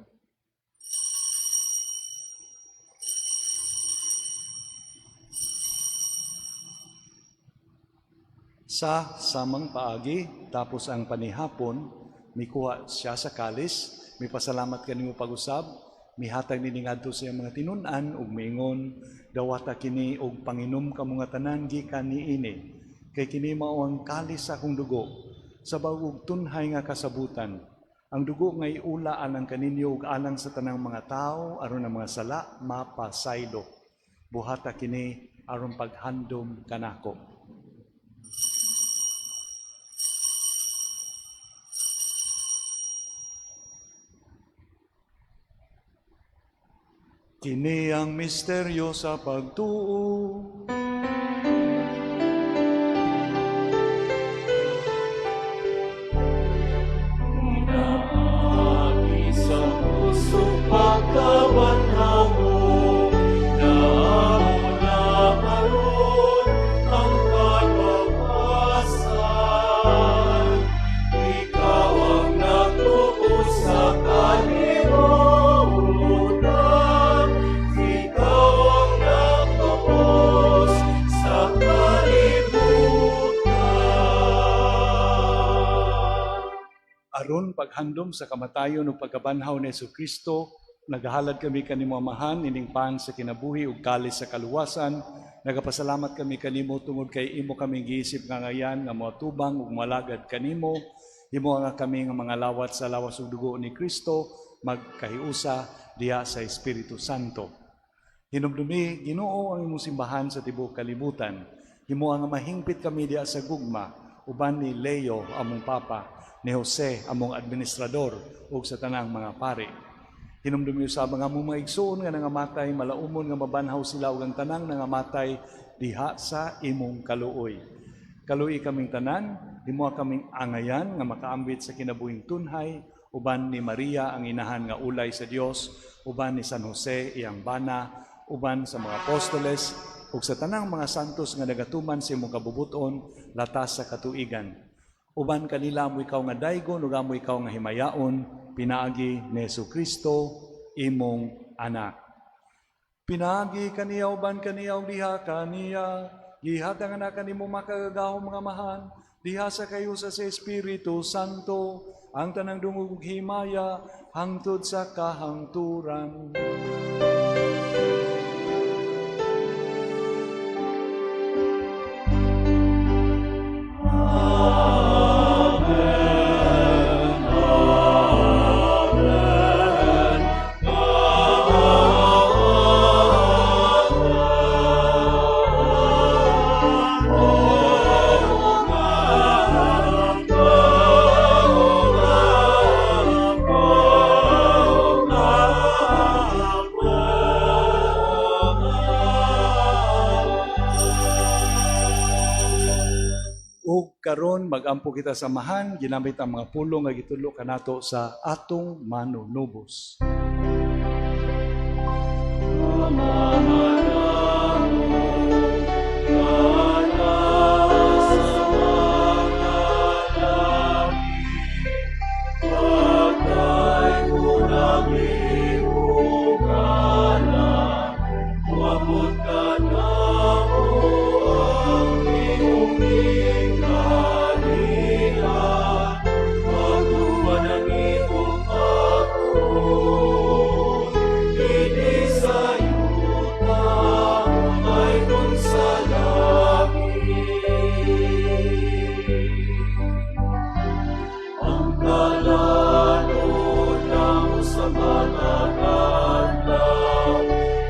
Sa samang paagi, tapos ang panihapon, mikuha siya sa kalis, mipasalamat kanimo pag-usab, mihatag nini ngadto sa iyang mga tinun-an ug miingon, "Dawata kini ug panginom kamo nga tanan gikan niini, kay kini mao ang kalis sa akong dugo, sa bag-ong tunhay nga kasabutan. Ang dugo nga iula alang kaninyo ug alang sa tanang mga tawo aron ang mga sala mapasaylo. Buhata kini aron paghandom kanako." Kini ang misteryo sa pagtuo.
Pinaagi sa puso pagkabalaka.
Aron paghandom sa kamatayon ug pagkabanhaw ni Kristo, nagahalad kami kanimo, Amahan, ining pan sa kinabuhi ug kalis sa kaluwasan. Nagapasalamat kami kanimo tungod kay imo kaming giisip nga angayan nga moatubang ug malagad kanimo. Himo nga kami nga mga lawat sa lawas ug dugo ni Kristo magkahiusa diha sa Espiritu Santo. Hinumdumi, Ginoo, ang imong simbahan sa tibuok kalibutan. Himo nga mahingpit kami diha sa gugma uban ni Leo among Papa, ni Jose among administrador ug sa tanang mga pari. Hinumdumi usab ang among mga igsoon nga nangamatay, malaumon nga mabanhaw sila ug ang tanang nangamatay diha sa imong kaluoy. Kaluoyi kaming tanan, himoa kaming angayan nga makaambit sa kinabuhing tunhay uban ni Maria ang inahan nga ulay sa Dios, uban ni San Jose iyang bana, uban sa mga apostoles ug sa tanang mga santos nga nagatuman sa imong kabubuton latas sa katuigan. Uban kanila amo ikaw nga daygon ug amo ikaw nga himayaon pinaagi ni Kristo imong anak. Pinaagi kaniya, uban kaniya ug diha kaniya, gihatag na kanimo makagagahom nga Amahan diha sa kahiusa sa Espiritu Santo ang tanang dungog ug himaya hangtod sa kahangturan. Ug karon magampo kita sa Amahan ginamit ang mga pulong nga gitudlo kanato sa atong Manunubos.
Amahan sa mga langit, Pagdaygon ang imong ngalan, Moabot kanamo ang imong gingharian, Magtuman ang imong pagtuon, dinhi sa yuta, ingon sa langit. Ang kalanon namo sa matag adlaw,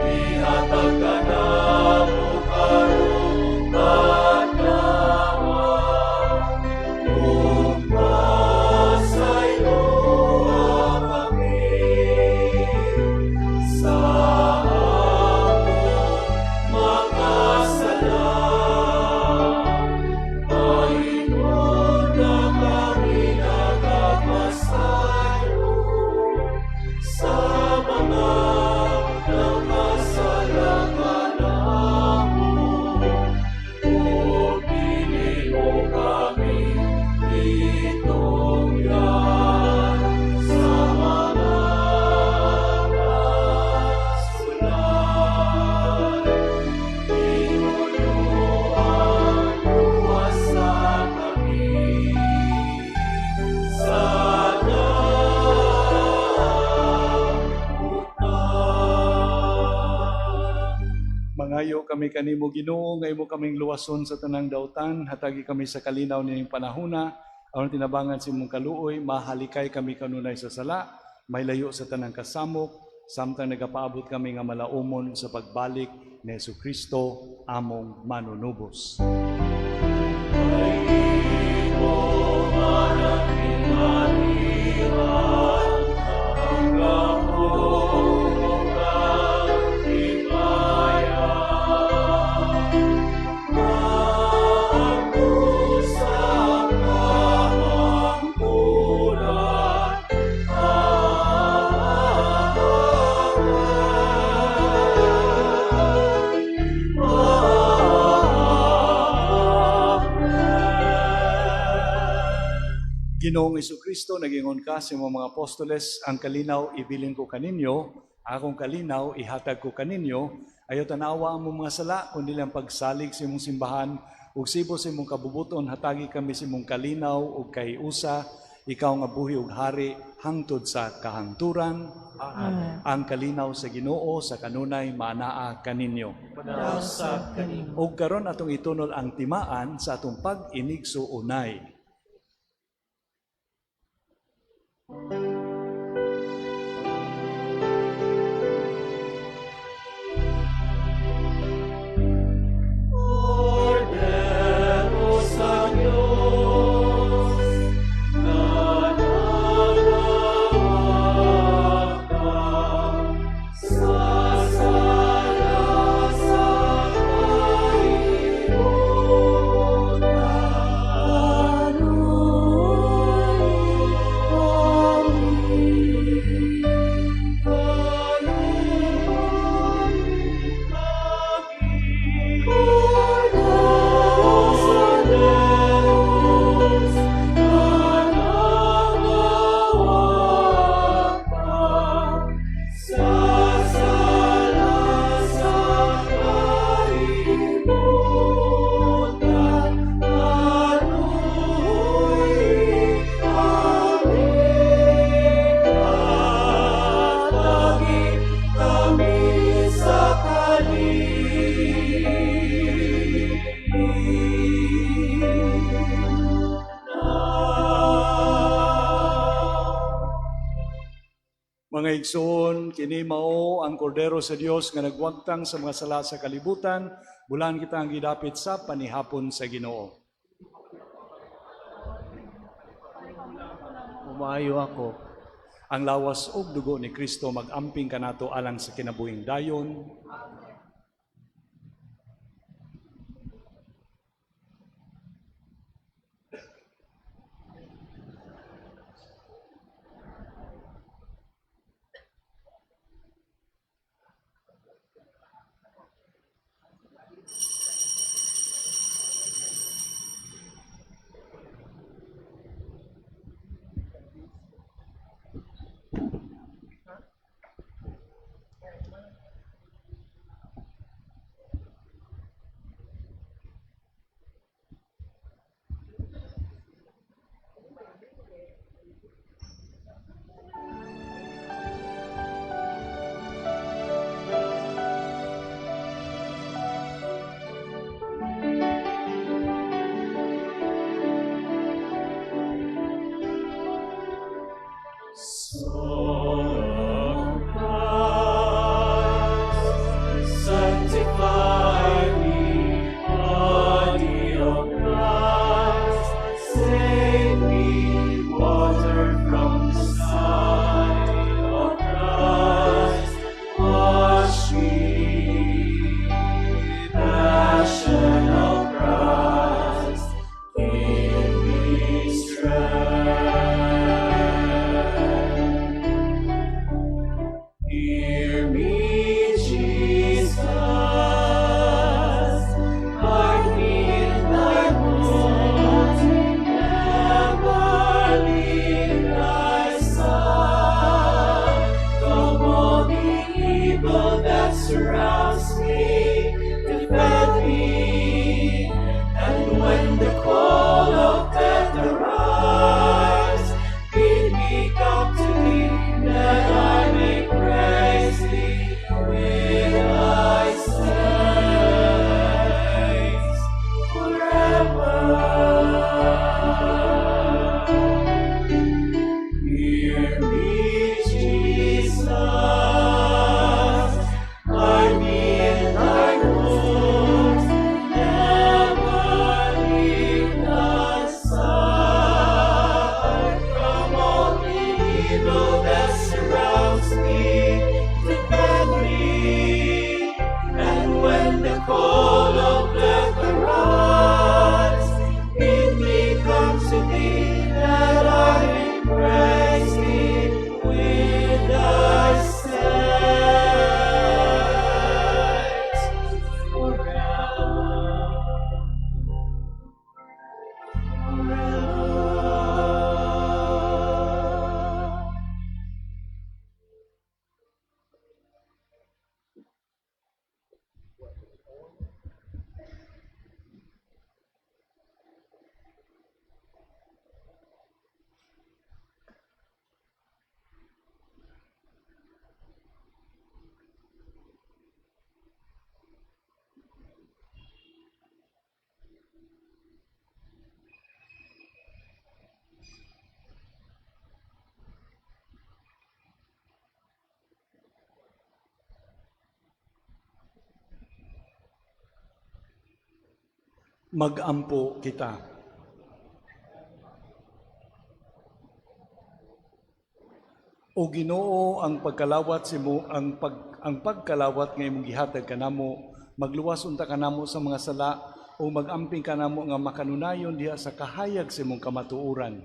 ihatag kanamo karong adlaw. Ug pasayloa kami sa among mga sala, Maingon nga kami nagapasaylo sa mga nakasala kanamo. Ug dili mo kami itugyan sa mga kasulay. Tinuluan luwasa kami sa dautan.
Mangayo kami kanimo, Ginoo, nga imo kaming luwason sa tanang dautan, hatagi kami sa kalinaw nining panahona aron tinabangan sa imong kaluoy mahalikay kami kanunay sa sala, may layo sa tanang kasamok samtang nagapaabot kami nga malaumon sa pagbalik ni Kristo among Manunubos.
Kay imong ang gingharian, ang gahom ug ang himaya, Mahangtod sa kahangturan. Amen. Amen.
Ginoong Kristo, nagingon ka sa imong mga apostoles, "Ang kalinaw ibilin ko kaninyo, akong kalinaw ihatag ko kaninyo." Ayaw tanawa ang among mga sala, kundi ang pagsalig sa imong simbahan, ug sibo sa imong kabubuton, hatagi kami sa imong kalinaw ug kahiusa. Ikaw nga buhi ug hari hangtod sa kahangturan.
Amen.
Ang kalinaw sa Ginoo sa kanunay maanaa kaninyo.
Manaog sa kanimo.
Ug karon atong itunol ang timaan sa atong pag-inigsuonay.
Kordero sa Diyos, na nagawak ka sa sala sa kalibutan. Kami sa
Mga igsoon, kini mao ang kordero sa Dios nga nagwagtang sa mga sala sa kalibutan, bulan kita ang gidapit sa panihapon sa Ginoo.
Umayo ako.
Ang lawas ug dugo ni Kristo magamping kanato alang sa kinabuhing dayon.
Soul of Christ, sanctify me, body of Christ, save me, water from the side of Christ, wash me, passion of Christ, give me strength. Hear me, Jesus, hide me in thy bosom, never leave thy side. From all the evil that surrounds me, defend me. And when the call of death arrives, bid me come to thee, that I may praise thee with thy saints forever. Hear me, Jesus, hide me in
Magampo kita. O Ginoo, ang pagkalawat sa imo ang pagkalawat nga imong gihatag kanamo, magluwas unta kanamo sa mga sala o magamping kanamo nga makanunayon diha sa kahayag sa imong kamatuoran.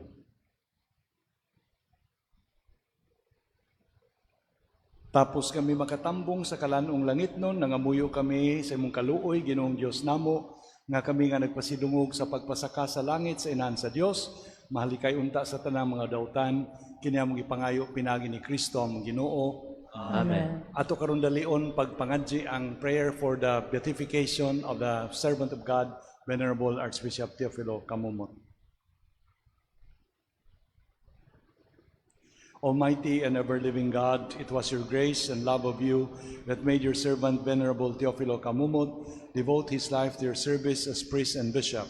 Tapos kami makatambong sa kalan-ong langit nun, nangamuyo kami sa imong kaluoy, Ginoong Dios namo, nga kami nga nagpasidungog sa pagpasaka sa langit sa inahan sa Dios, mahalikay unta sa tanang mga dautan, kini among ipangayo pinagi ni Kristo among Ginoo.
Amen.
Ato karon dalion pagpangadji ang prayer for the beatification of the servant of God, Venerable Archbishop Teofilo Camomot. Almighty and ever-living God, it was your grace and love of you that made your servant Venerable Teofilo Camomot devote his life to your service as priest and bishop,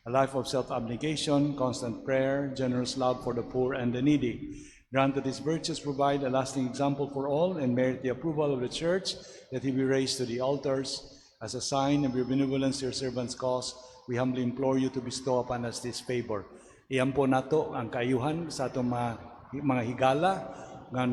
a life of self-abnegation, constant prayer, generous love for the poor and the needy. Grant that his virtues provide a lasting example for all and merit the approval of the Church, that he be raised to the altars. As a sign of your benevolence to your servant's cause, we humbly implore you to bestow upon us this favor. Iampo nato ang kaayuhan sa atong mga higala nga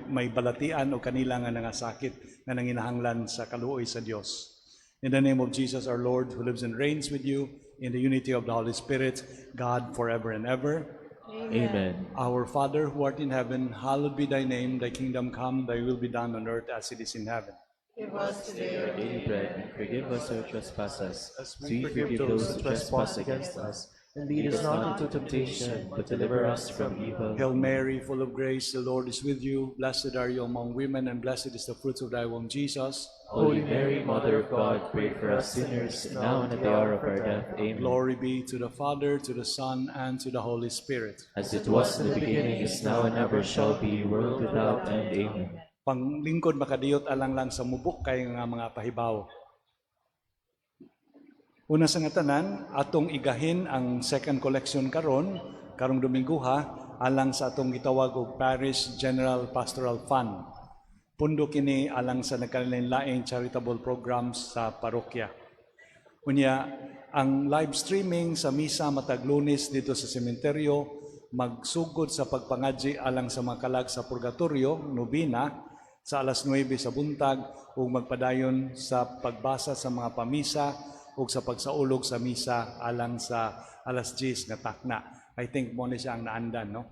may balatian o kanila nga nangasakit nga nanginahanglan sa kaluoy sa Dios. In the name of Jesus our Lord, who lives and reigns with you in the unity of the Holy Spirit, God forever and ever.
Amen.
Our Father who art in heaven, hallowed be thy name, thy kingdom come, thy will be done on earth as it is in heaven.
Give us today our daily bread, and forgive us our trespasses, as we forgive those who trespass against us. And lead us not into temptation, but deliver us from evil.
Hail Mary, full of grace, the Lord is with you. Blessed are you among women, and blessed is the fruit of thy womb, Jesus.
Holy Mary, Mother of God, pray for us sinners, now and at the hour of our death. Amen.
Glory be to the Father, to the Son, and to the Holy Spirit.
As it was in the beginning, is now, and ever shall be, world without end. Amen.
Panglingkod makadiyot alang lang sa mubok kay nga mga pahibaw. Una sa nga tanan, atong igahin ang second collection karon, karong Dominguha, alang sa atong gitawag og Parish General Pastoral Fund. Pundo kini alang sa nagkalain-laing charitable programs sa parokya. Unya, ang live streaming sa misa matag Lunes dito sa sementeryo magsugod sa pagpangadji alang sa mga kalag sa purgatorio, nobina, sa alas 9 sa buntag ug magpadayon sa pagbasa sa mga pamisa ug sa pagsaulog sa misa alang sa alas 10 nga takna. I think mo ni siya ang naandan, no?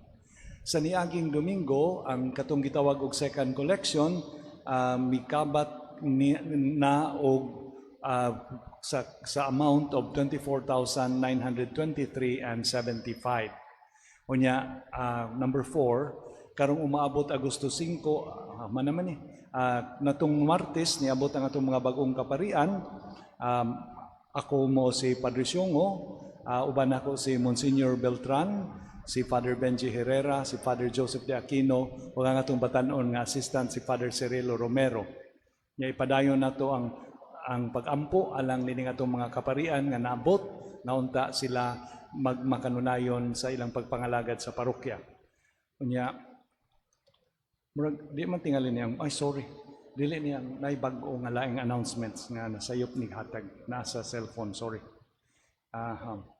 Sa niaging Domingo, ang katong gitawag og second collection, mikabat na og sa amount of 24,923.75. Unya, number 4, karong umaabot Agosto 5, man naman eh, natong Martes, niabot ang atong mga bagong kaparian, ako mo si Padre Siongo, uban ako si Monsignor Beltran, si Father Benji Herrera, si Father Joseph de Aquino, ug ang atong batan-on nga assistant si Father Cirilo Romero. Nya ipadayon nato ang pagampo alang nining atong mga kaparian nga naabot na unta sila magmakanunayon sa ilang pagpangalagad sa parokya. Unya, murag di man tingali niyang, ay sorry, dili niyang nay bag-o nga laing announcements nga nasayop ni hatag nasa cellphone, sorry. Aha.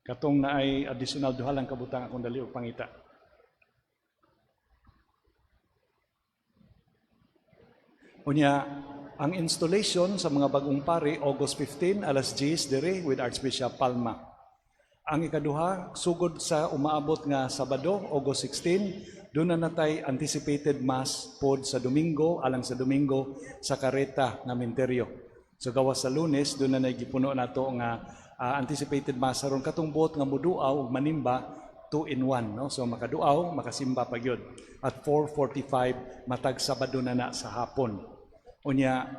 Katong naay additional duha lang kabutang akong dali og pangita. Unya, ang installation sa mga bagong pari August 15 alas 10 dire with Archbishop Palma. Ang ikaduha, sugod sa umaabot nga Sabado, August 16, doon na natay anticipated mass pod sa Domingo, alang sa Domingo, sa Kareta nga Minteryo. So gawas sa Lunes, doon na gipuno nato nga anticipated mass aron katong buot nga muduaw ug manimba 2 in 1, no? So makaduaw, makasimba pa gyud. At 4:45 matag Sabado na na sa hapon. Unya,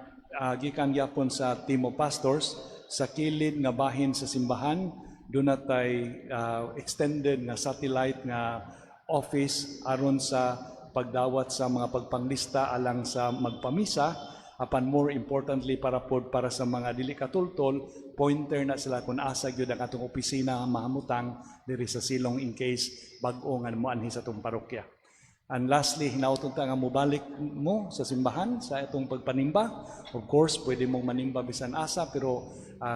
gikan gyapon sa team of pastors sa kilid nga bahin sa simbahan, doon natay extended nga satellite nga office aron sa pagdawat sa mga pagpanglista alang sa magpamisa Apan more importantly, para pod para sa mga dili katultol, pointer na sila kung asa gyud ang atong opisina mahamutang diri sa Silong in case bag-o nga moanhi sa atong parokya. And lastly, hinauton ta nga mobalik mo sa simbahan sa itong pagpanimba. Of course, pwede mong manimba bisan asa, pero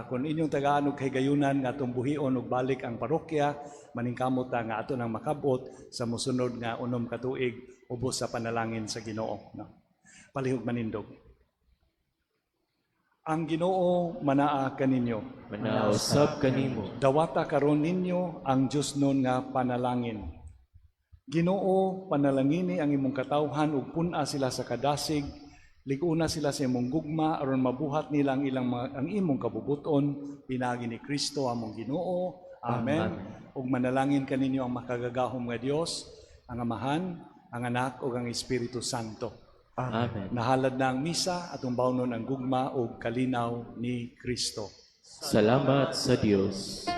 kung inyong tagaan og kahigayunan nga atong buhion og balik ang parokya, maningkamot ta nga ato nang makabot sa mosunod nga 6 ka tuig ubos sa panalangin sa Ginoo. No? Palihog manindog. Ang Ginoo manaa kaninyo.
Manaa usab kanimo.
Dawata karon ninyo ang Diosnon nga panalangin. Ginoo, panalangini ang imong katawhan ug pun-a sila sa kadasig, lig-una sila sa imong gugma aron mabuhat nila ang ilang mga, ang imong kabubuton pinaagi ni Kristo among Ginoo. Amen. Ug manalangin kaninyo ang makagagahom nga Dios, ang Amahan, ang Anak ug ang Espiritu Santo.
Amen.
Nahalad na ang misa, atong bawnon ang gugma ug kalinaw ni Kristo.
Salamat sa Dios.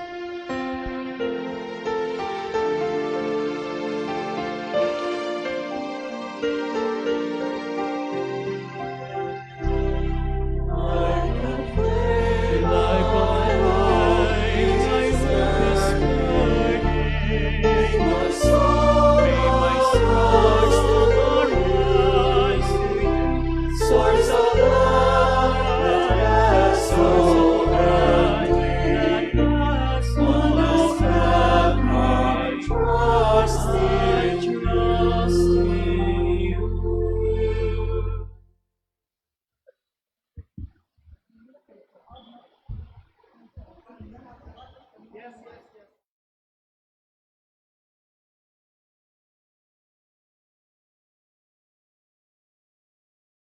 Source of love that lasts so ending. Oh, have I trust in you.